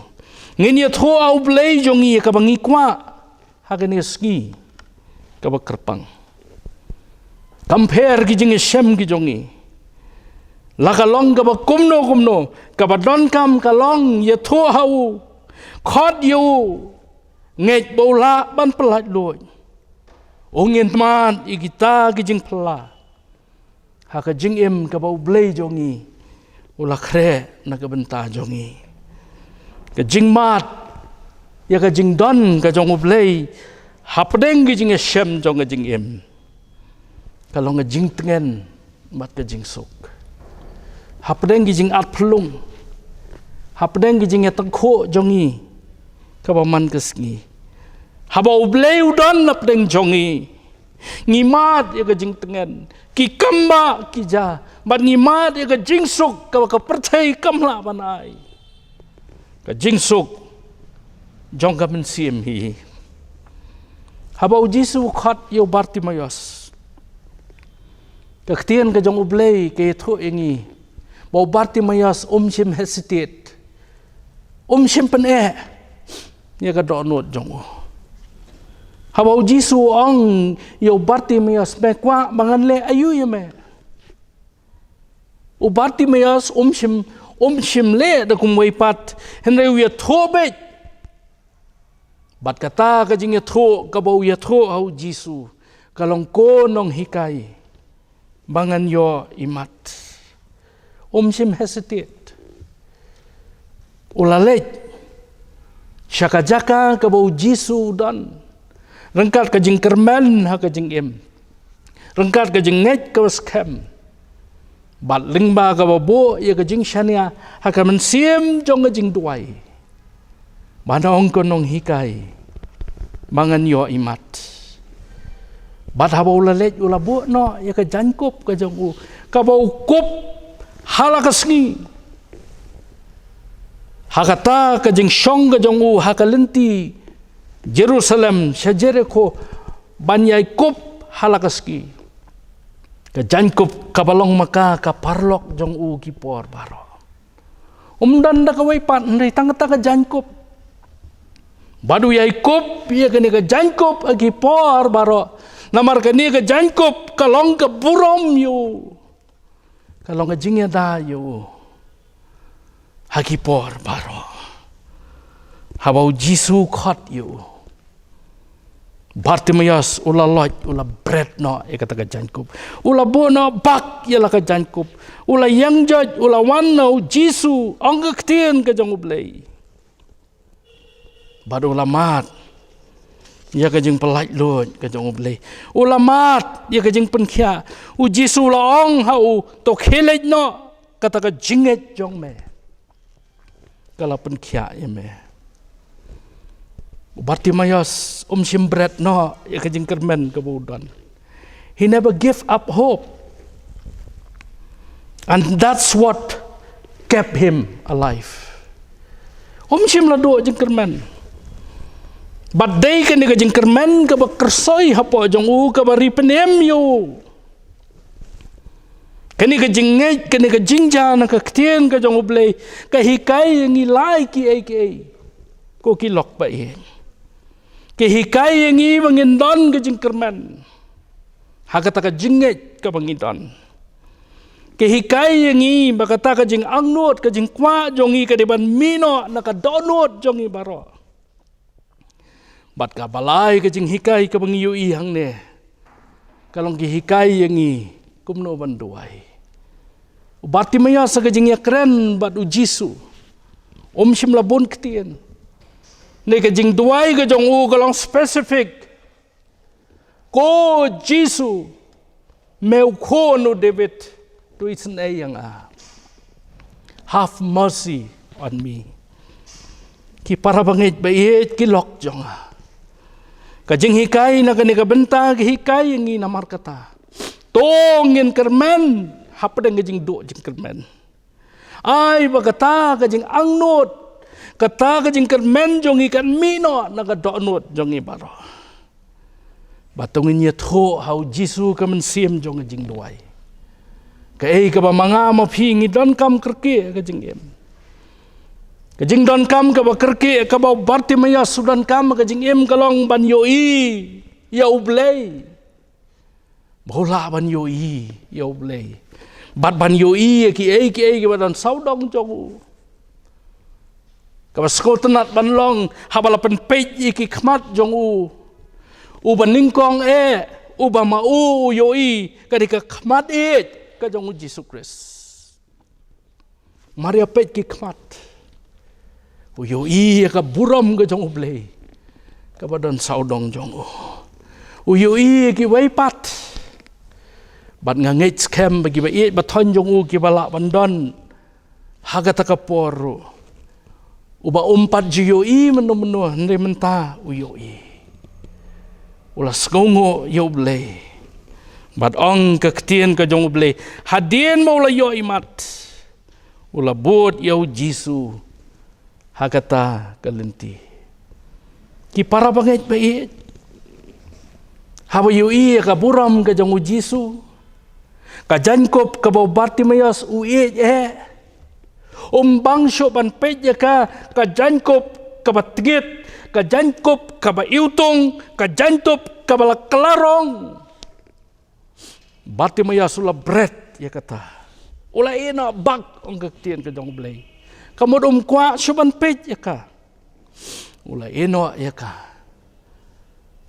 Ngin ïathuh ha u Blei jong ngi ïa kaba ngi kwah ha kane ka sngi kaba kyrpang. Kam pher ki jingïashem ki jong ngi. La ka long kaba kumno kumno, kaba donkam ka long ïathuh ha u, khot ïa u, ngeit ba u lah ban pyllait luid. U ngin mad ïa kita ki jingphylla ha ka jingim kaba u Blei jong ngi u la khreh na ka bynta jong ngi. Ka jingmad ïa ka jingdon ka jong u Blei hapdeng ka jingïashem jong ka jingim ka long ka jingtngen bad ka jingsuk. Hapdeng ka jingat phlung, hapdeng ka jingïatyngkhuh jong ngi kaba man ka sngi, haba u Blei u don hapdeng jong ngi, ngi mad ïa ka jingtngen, ki kambah ki ja, bad ngi mad ïa ka jingsuk kaba ka pyrthei kam lah ban ai. Ka jingsuk jong ka mynsiem hi. Haba u Jisu u khot ïa u Bartimaios, ka ktien ka jong u Blei ka ïathuh ïa ngi ba u Bartimaios um shym hesitate, um shym pyneh ïa ka dohnud jong u. Haba u Jisu u ong ïa u Bartimaios, me kwah ba ngan leh aïu ïa me? U Bartimaios um shym, um shym leh da kumwei pat, hynrei u ïathuh beit. Bad kata ka jingïathuh kaba u ïathuh ha u Jisu ka long, ko nonghikai, ba ngan ïoh imat. Um shym hesitate. U la leit sha ka jaka kaba u Jisu u don, ryngkat ka jingkyrmen ha ka jingim, ryngkat ka jingngeit kaba skhem, bad lyngba kaba buh ïa ka jingshaniah ha ka mynsiem jong ka jingduwai, ban ong, ko nonghikai, ba ngan ïoh imat. Bad haba u la leit u la buh noh ïa ka jaiñkup ka jong u, kaba u kup ha la ka sngi, ha kata ka jingshong ka jong u ha ka lynti Jerusalem sha Jerikho, ban ïai kup ha la ka sngi. Ka jaiñkup kaba long ma ka ka paralok jong u ki por baroh. Um don da kawei pat hynrei tang kata ka jaiñkup. Bad u ïai kup ïa kane ka jaiñkup ha ki por baroh. Namar kane ka jaiñkup ka long ka burom ïa u, ka long ka jingïada ïa u ha ki por baroh. Haba u Jisu u khot ïa u, Bartimaios u la loit, u la bret noh ïa kata ka jaiñkup. U la buh noh bak ïa la ka jaiñkup. U la ïeng joit, u la wan na u Jisu, ong ka ktien ka jong u Blei. Bad u la mad ïa ka jingpyllait luid ka jong u Blei. U la mad ïa ka jingpynkhiah. U Jisu u la ong ha u, to khie leit noh, kata ka jingngeit jong me ka la pynkhiah ïa me. U Bartimaios um shym bret noh ïa ka jingkyrmen kaba u don. He never give up hope. And that's what kept him alive. Um shym la duh jingkyrmen. Bad dei kane ka jingkyrmen kaba kyrsoi hapoh jong u, kaba ri pynim ïa u. Kane ka jingngeit, kane ka jingjia na ka ktien ka jong u Blei ka hikai ïa ngi lai kiei kiei, ko ki lok ba ïeit. Ka hikai ïa ngi ba ngin don ka jingkyrmen ha kata ka jingngeit kaba ngi don. Ka hikai ïa ngi ba kata ka jingangnud, ka jingkwah jong ngi ka dei ban mih noh na ka dohnud jong ngi baroh. Bad kaba lai ka jinghikai kaba ngi ïohi hangne ka long ki hikai ïa ngi kumno ban duwai. U Bartimaeus ha ka jingïakren bad u Jisu, um shym la bun ktien. Ne ka jingduwai ka jong u ka long specific. Ko Jisu, me u khun u David, to isynei ïa nga. Have mercy on me. Ki para bangeit ba ïeit, ki lok jong nga, ka jinghikai na kane ka bynta ka hikai ïa ngi namar kata. To ngin kyrmen hapdeng ka jingduh jingkyrmen. Ai ba kata ka jingangnud, kata ka jingkyrmen jong ngi kan mih noh na ka dohnud jong ngi baroh. Ba to ngin ïathuh ha u Jisu ka mynsiem jong ka jingduwai. Kaei kaba ma nga ma phi ngi donkam kyrkieh ka jingim. Ka jingdonkam kaba kyrkieh kaba u Bartimaeus u donkam ka jingim ka long ban ïohi ïa u Blei. Ba u lah ban ïohi ïa u Blei. Bad ban ïohi ïa kiei kiei kiba don sawdong jong u. Kaba sngewtynnat ban long haba la pynpeit ïa ki khmat jong u. Uba nyngkong eh, uba ma u u ïohi, ka dei ka khmat ïeit ka jong u Jisu Khrist. Mar ïa peit ki khmat, u ïohi ïa ka burom ka jong u Blei kaba don sawdong jong u. U ïohi ïa kiwei pat. Bad nga ngeit skhem ba kiba ïeit ba thoiñ jong u kiba lah ban don ha kata ka por ruh. Uba um pat ju ïohi mynno mynno, hynrei mynta u ïohi. U la sngewnguh ïa u Blei. Bad ong ka ktien ka jong u Blei, hadien ba u la ïoh imat, u la bud ïa u Jisu ha kata ka lynti. Ki para bangeit ba ïeit, haba ïohi ïa ka burom ka jong u Jisu, ka jaiñkup kaba u Bartimaeus u ïeit eh, um bang shuh ban peit ïa ka, ka jaiñkup kaba tngit, ka jaiñkup kaba iwtung, ka jaiñkup kaba la klarong. Bartimaeus u la bret ïa kata. U la ïehnoh bak, ong ka ktien ka jong u Blei. Ka mut um kwah shuh ban peit ïa ka. U la ïehnoh ïa ka.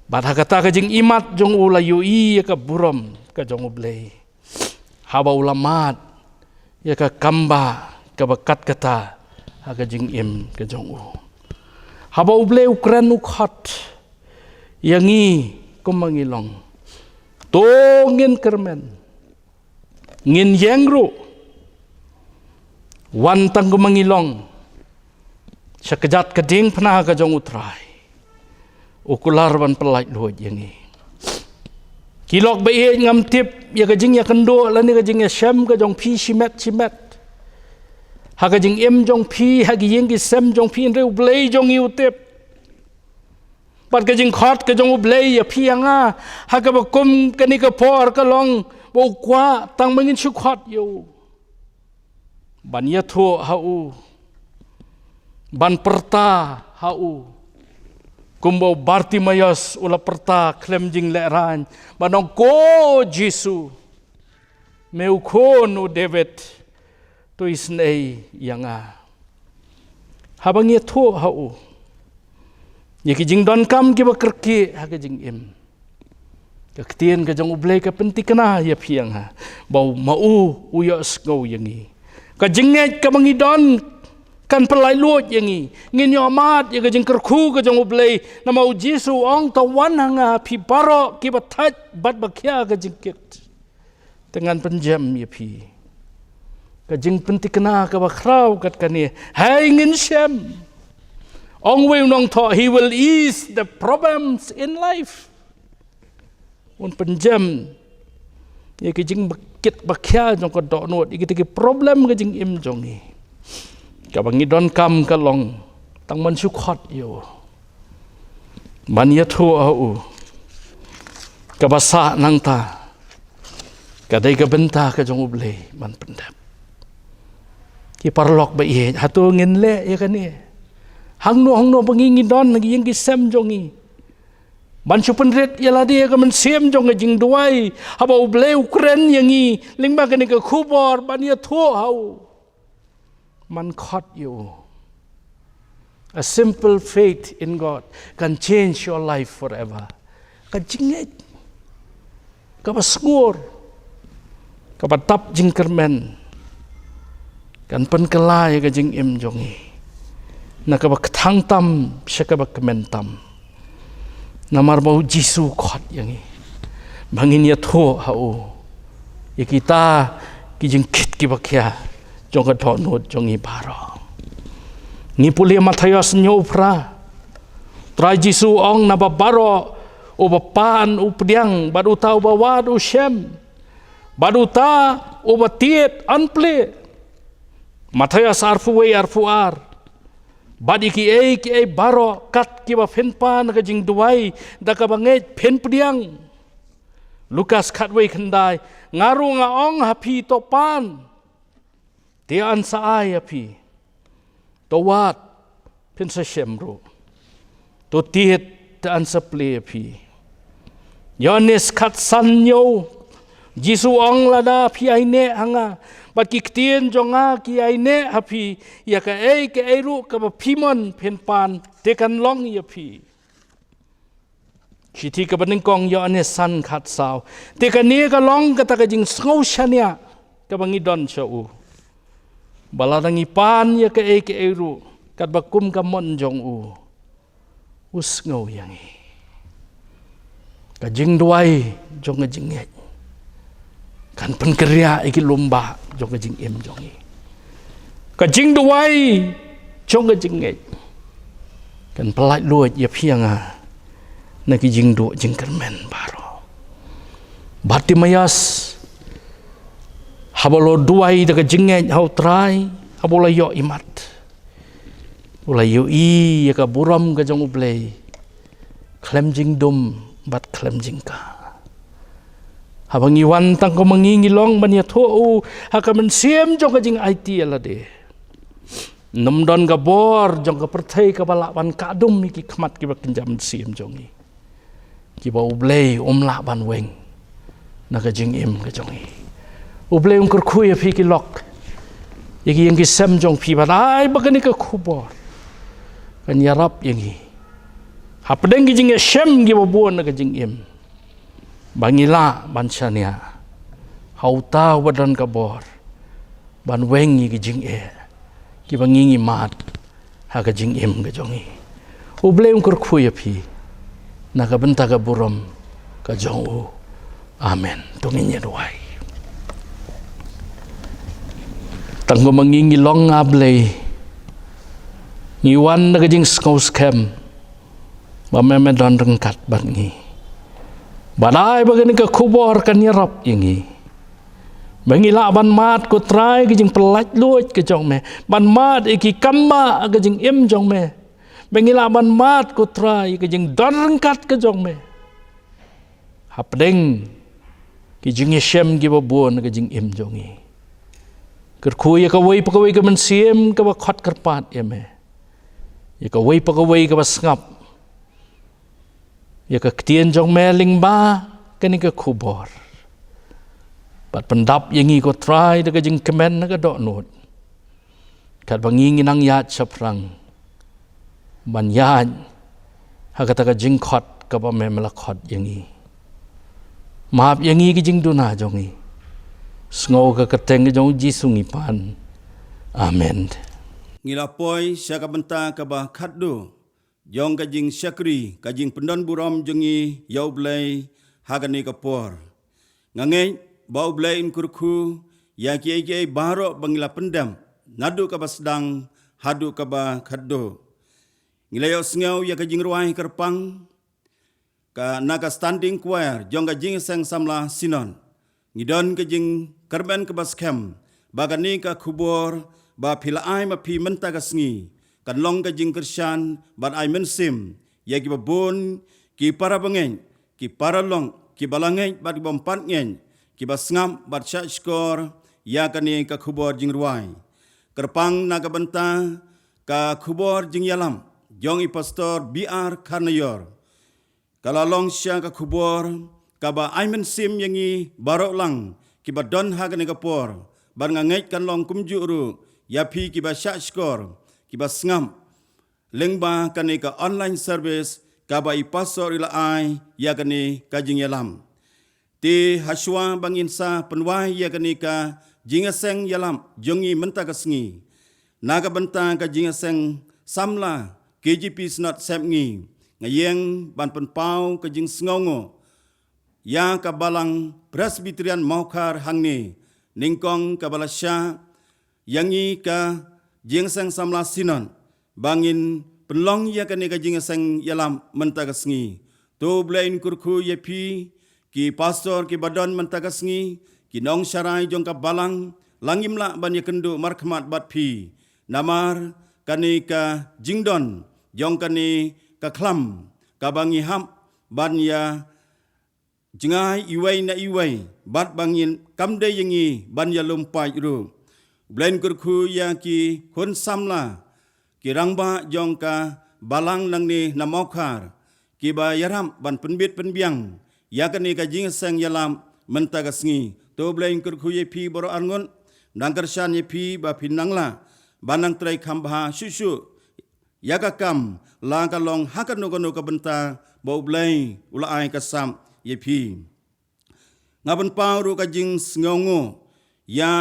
Bad ha kata ka jingimat jong u la ïohi ïa ka burom ka jong u Blei. Haba u la mad ïa ka kambah kaba kat kata ha ka jingim ka jong u. Haba u Blei u kren u khot ïa ngi kumba ngi long, to ngin kyrmen, ngin ïeng ruh, wan tang kumba ngi long sha kjat ka diengphna ka jong u Trai. U kular ban pyllait luid ïa ngi. Ki lok ba ïeit, ngam tip ïa ka jingïakynduh lane ka jingïashem ka jong phi shimet shimet ha ka jingim jong phi, ha ki ïing ki sem jong phi, hynrei u Blei jong ngi u tip. Bad ka jingkhot ka jong u Blei ïa phi ïa nga ha kaba kum kane ka por ka long ba u kwah tang ba ngin shu khot ïa u, ban ïathuh ha u, ban pyrta ha u, kumba u Bartimaeus u la pyrta khlem jinglehrain, ban ong, ko Jisu, me u khun u David, to isynei ïa nga. Haba ngi ïathuh ha u ïa ki jingdonkam kiba kyrkieh ha ka jingim, ka ktien ka jong u Blei ka pynthikna ïa phi ïa nga ba u, ma u u ïohsngew ïa ngi. Ka jingngeit kaba ngi don kan pyllait luid ïa ngi. Ngin ïoh mad ïa ka jingkyrkhu ka jong u Blei, namar u Jisu u ong, to wan ha nga phi baroh kiba thait bad ba khia ka jingkit, te ngan pynjem ïa phi. Ka jingpynthikna kaba khraw kat kane, hei ngin shem. Ong uwei u nongthoh, he will ease the problems in life. Un pynjem ïa ki jingbakit bakhia jong ka dohnud, ïa kita ki problem ka jingim jong ngi. Kaba ngi donkam ka long tang ban shu khot ïa u, ban ïathuh ha u. Kaba sah nangta ka dei ka bynta ka jong u Blei ban pyndep. Ki paralok ba ïeit, hato ngin leh ïa kane? Hangno hangno ba ngi, ngi don ha ki ïing ki sem jong ngi, ban shu pynrit ïa lade ha ka mynsiem jong ka jingduwai, haba u Blei u kren ïa ngi lyngba kane ka khubor, ban ïathuh ha u, ban khot ïa u. A simple faith in God can change your life forever. Ka jingngeit kaba sngur, kaba dap jingkyrmen, kan pynkylla ïa ka jingim jong ngi na kaba kthang tam sha kaba kmen tam. Namar ba U Jisu u khot ïa ngi ba ngin ïathuh ha u ïa kita ki jingkit kiba khia jong ka dohnud jong ngi baroh. Ngi pule Mathaios hynñiew phra. Trai Jisu u ong, naba baroh uba pan u pdiang, bad uta uba wad u shem, bad uta uba tied yn plie. Mathaios arphew wei, arphew ar. Bad ïa kiei kiei baroh kat kiba phin pan ha ka jingduwai da kaba ngeit, phin pdiang. Lukas khatwei, khyndai. Nga ruh nga ong ha phi, to pan, te yn sa ai ïa phi. To wad, phin sa shem ruh. To tied, te yn sa plie ïa phi. Ïoannis khatsan, hynñiew. Jisu u ong, lada phi aineh ha nga, bad ki ktien jong nga ki aineh ha phi, ïa kaei kaei ruh kaba phi mon phin pan, te kan long ïa phi. Shithi kaba nyngkong, Ïoannis san, khatsaw. Te kane ka long kata ka jingsngew shaniah kaba ngi don sha u, ba lada ngi pan ïa kaei kaei ruh katba kum ka mon jong u, u sngew ïa ngi. Ka jingduwai jong ka jingngeit kan pynkyrïah ïa ki lymba jong ka jingim jong ngi. Ka jingduwai jong ka jingngeit kan pyllait luid ïa phi ïa nga na ki jingduh jingkyrmen baroh. Bartimaeus, haba u la duwai da ka jingngeit ha u Trai, haba u la ïoh imat, u la ïohi ïa ka burom ka jong U Blei khlem jingdum bad khlem jingkah. Haba ngi wan tang kum ma ngi, ngi long ban ïathuh u ha ka mynsiem jong ka jingaiti ïa lade. Ym don ka bor jong ka pyrthei kaba lah ban kah dum ïa ki khmat kiba kynja mynsiem jong ngi, kiba U Blei um lah ban weng na ka jingim ka jong ngi. U Blei un kyrkhu ïa phi ki lok, ïa ki ïing ki sem jong phi, bad ai ba kane ka khubor kan ïarap ïa ngi hapdeng ki jingïashem kiba bun na ka jingim, ba ngi lah ban shaniah ha uta uba don ka bor ban weng ïa ki jingeh kiba ngi ngi mad ha ka jingim ka jong ngi. U Blei un kyrkhu ïa phi na ka bynta ka burom ka jong u. Amen. To ngin ïa duwai. Tang kum ma ngi, ngi long, A Blei, ngi wan da ka jingsngew skhem ba me me don ryngkat bad ngi. Bad ai ba kane ka khubor kan ïarap ïa ngi, ba ngi lah ban mad, ko Trai, ka jingpyllait luid ka jong me, ban mad ïa ki kam ba ka jingim jong me, ba ngi lah ban mad, ko Trai, ka jingdon ryngkat ka jong me hapdeng ki jingïashem kiba bun ka jingim jong ngi. Kyrkhu ïa kawei pa kawei ka mynsiem kaba khot kyrpad ïa me, ïa kawei pa kawei kaba sngap ïa ka ktien jong me lyngba kane ka khubor. Bad pyndap ïa ngi, ko Trai, da ka jingkmen na ka dohnud, katba ngi ngi nang ïaid shaphrang ban ïaid ha kata ka jingkhot kaba me me la khot ïa ngi. Map ïa ngi ki jingduna jong ngi. Sngew ka kyrteng ka jong U Jisu ngi pan. Amen. Ngi la poi sha ka bynta kaba khatduh jong ka jingshakri, ka jingpyndonburom jong ngi ïa U Blei ha kane ka por. Nga ngeit ba U Blei un kyrkhu ïa kiei kiei baroh ba ngi la pyndep naduh kaba sdang haduh kaba khatduh. Ngi la ïohsngew ïa ka jingrwai kyrpang ka na ka Standing Choir jong ka Jingïaseng Samla Synod. Ngi don ka jingkyrmen kaba skhem ba kane ka khubor ba phi la ai ma phi mynta ka sngi kan long ka jingkyrshan bad ai mynsiem ïa kiba bun ki para bangeit, ki para lok, kiba la ngeit bad kiba ym pat ngeit, kiba sngap bad shah shkor ïa kane ka khubor jingrwai. Kyrpang na ka bynta ka khubor jingïalam jong i Pastor B R Kharnaior. Ka la long sha ka khubor kaba ai mynsiem ïa ngi baroh lang kiba don ha kane ka por. Bad nga ngeit kan long kumjuh ruh ïa phi kiba shah shkor, kiba sngap lyngba kane ka online service kaba i pastor i la ai ïa kane ka jingïalam. Te hashwa ba ngin sa pynwai ïa kane ka jingïaseng ïalam jong ngi mynta ka sngi, na ka bynta ka jingïaseng samla K J P Synod Sepngi, nga ïeng ban pynpaw ka jingsngewnguh ïa ka Balang Presbyterian Mawkhar hangne, nyngkong kaba la shah ïa ngi ka jingïaseng samla Synod ba ngin pynlong ïa kane ka jingïaseng ïalam mynta ka sngi. To Blei un kyrkhu ïa phi, ki pastor kiba don mynta ka sngi, ki nongsharai jong ka Balang, la ngim lah ban ïakynduh markhmat bad phi. Namar kane ka jingdon jong kane ka khlam kaba ngi hap ban ïa jngai iwei na iwei, bad ba ngin kam dei ïa ngi ban ïalum paid ruh. Blei un kyrkhu ïa ki khun samla, ki rangbah jong ka Balang nangne na Mawkhar, kiba ïarap ban pynbit pynbiang ïa kane ka jingïaseng ïalam mynta ka sngi. To Blei un kyrkhu ïa phi baroh arngut, nang kyrshan ïa phi ba phin nang lah ban nang trei kham bha shuh shuh ïa ka kam, la ka long ha kano kano ka bynta ba U Blei u la ai ka sap ïa phi. Nga pynpaw ruh ka jingsngewnguh ïa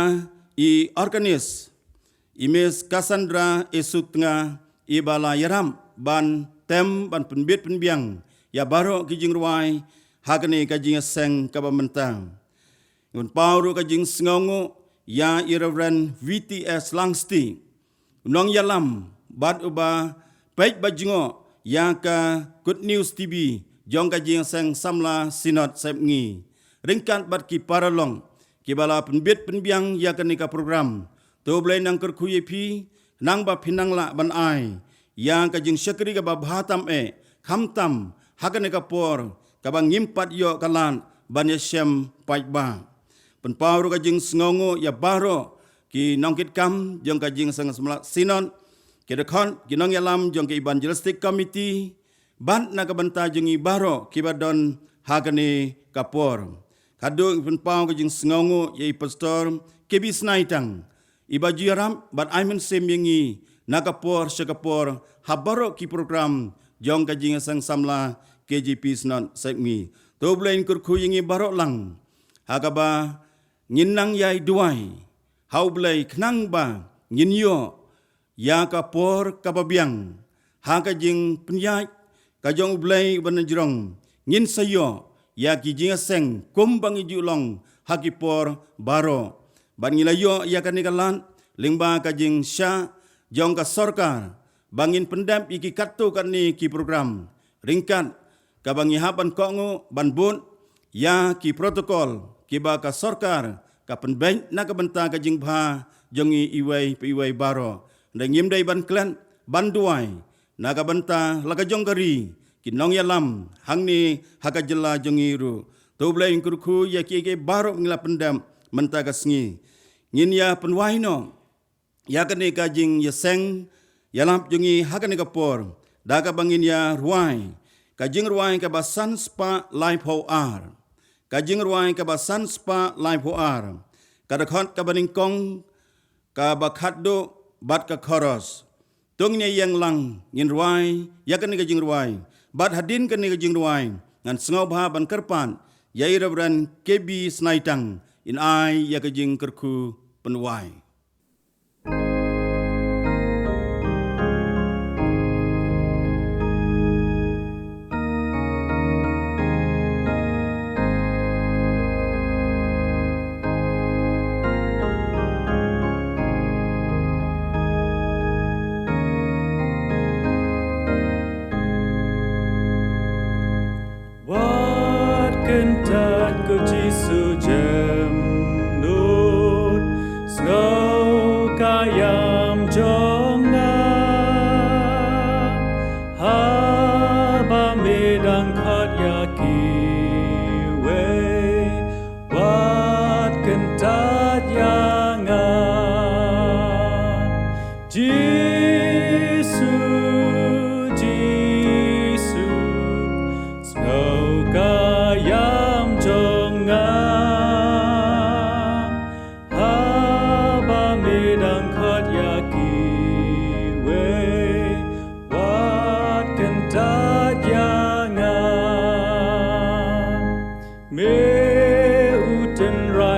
i organist, i Miss Cassandra Isuk Tnga, iba la ïarap ban tem ban pynbit pynbiang ïa baroh ki jingrwai ha kane ka jingïaseng kaba mynta. Nga pynpaw ruh ka jingsngewnguh ïa i Reverend V T S Langstieh, u nongïalam bad uba peit ba jngoh ïa ka Good News T V jong ka jingïaseng samla Synod Sepngi, ryngkat bad ki paralok kiba la pynbit pynbiang ïa kane ka program. To Blei nang kyrkhu ïa phi, nang ba phin nang lah ban ai ïa ka jingshakri kaba bha tam eh, khamtam ha kane ka por kaba ngim pat ïoh ka lad ban ïashem paidbah. Pynpaw ruh ka jingsngewnguh ïa baroh ki nongkitkam jong ka jingïaseng samla Synod, ki dkhot, ki nongïalam jong ka Evangelistic Committee, bad na ka bynta jong ngi baroh kiba don ha kane ka por. Khatduh ngi pynpaw ka jingsngewnguh ïa i Pastor K B Snaitang, iba ju ïarap bad ai mynsiem ïa ngi na ka por sha ka por ha baroh ki program jong ka jingïaseng samla K J P Synod Sepngi. To Blei un kyrkhu ïa ngi baroh lang ha kaba ngin nang ïai duwai ha U Blei khnang ba ngin ïoh ïa ka por kaba biang ha ka jingpynïaid ka jong U Blei uba najrong. Ngin sa ïoh ïa ki jingïaseng kumba ngi ju long ha ki por baroh. Bad ngi la ïoh ïa kane ka lad lyngba ka jingshah jong ka sorkar ba ngin pyndep ïa ki katto katne ki program, ryngkat kaba ngi hap ban kohnguh ban bud ïa ki protocol kiba ka sorkar ka pynbeit na ka bynta ka jingbha jong ngi iwei pa iwei baroh. Hynrei ngim dei ban klet ban duwai na ka bynta la ka jong ka ri, ki nongïalam hangne ha ka jylla jong ngi ruh. To Blei un kyrkhu ïa kiei kiei baroh ngi la pyndep mynta ka sngi. Ngin ïa pynwai noh ïa kane ka jingïaseng ïalap jong ngi ha kane ka por da kaba ngin ïa rwai ka jingrwai kaba san spah laiphew ar. Ka jingrwai kaba san spah laiphew ar, ka dkhot kaba nyngkong, kaba khatduh bad ka chorus. To ngin ïeng lang ngin rwai ïa kane ka jingrwai. Bad hadien kane ka jingrwai ngan sngewbha ban kyrpad ïa i Reverend K B Snaitang in ai ïa ka jingkyrkhu pynwai. Wat kyntait ko Jisu jem nud, sngew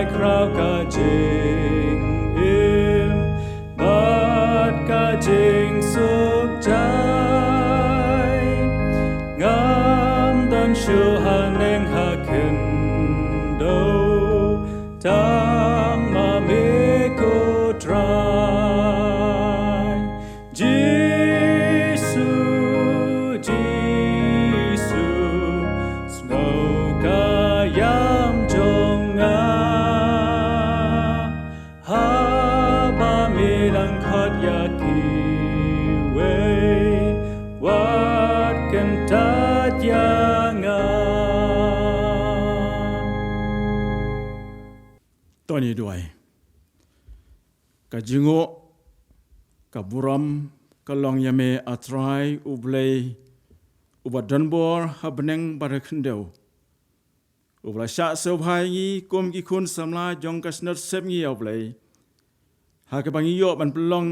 Khraw ka jingim bad ka jingsuk jai, ngam don shuh haneng ha khyndew, tang ma me ko Trai. Jisu, Jisu, snoh ka ïam jong nga. Haba me dang khot ïa kiwei, wat kyntait ïa nga. To ngin duwai. Ka jingnguh, ka burom ka long ïa me, A Trai U Blei, uba don bor ha bneng bad ha khyndew, uba la shah sngewbha ïa ngi kum ki khun samla jong ka Synod Sepngi, A Blei, ha kaba ngi ïoh ban pynlong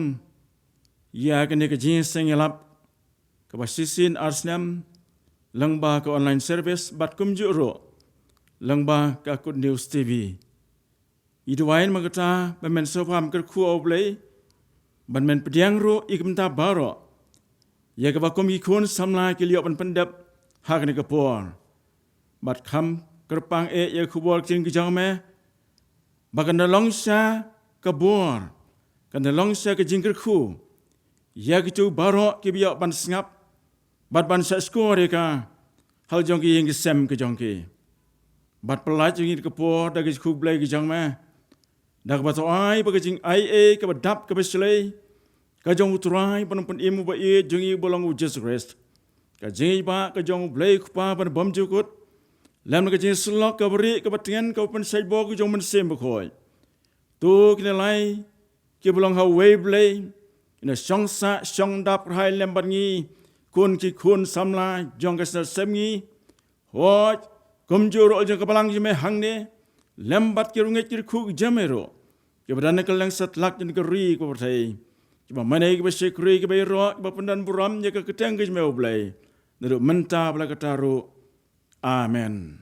ïa kane ka jingïaseng ïalap kaba shisien ar snem, lyngba ka online service bad kumjuh ruh lyngba ka Good News T V. Ngi duwai namar kata ba men sngewbha ban kyrkhu, A Blei, ban men pdiang ruh ïa ki bynta baroh ïa kaba kum ki khun samla ki la ïoh ban pyndep ha kane ka por. Bad kham kyrpang eh ïa ka khubor ktien ka jong me, ba kan da long sha ka bor, kan da long sha ka jingkyrkhu ïa kito baroh kiba ïoh ban sngap bad ban shahshkor ïa ka ha la jong ki ïing ki sem ka jong ki. Bad pyllait ïa ngi ha kane ka por da ka jingkhublei ka jong me, da kaba to ai ba ka jingaiei kaba dap kaba shlei ka jong U Trai ba Nongpynim uba ïeit jong ngi uba long U Jisu Khrist, ka jingïeit ba ka jong U Blei Kpa ba bymjukut, lem bad ka jingïasyllok kaba rieh kaba tngen kaba pynshait bor ka jong U Mynsiem Bakhuid, to kine lai kiba long ha uwei U Blei, kin da shong sah shong dap kyrhai lem bad ngi, kum ki khun samla jong ka Synod Sepngi. Hooid, kumjuh ruh jong ka balang jong me hangne, lem bad ki riewngeit ki riewkhuh jong me ruh, kiba don ha kylleng satlak jong ka ri ka pyrthei, kiba mane, kiba shakri, kiba ïaroh, kiba pyndonburom ïa ka kyrteng ka jong me, A Blei, naduh mynta bad la katta ruh. Amen.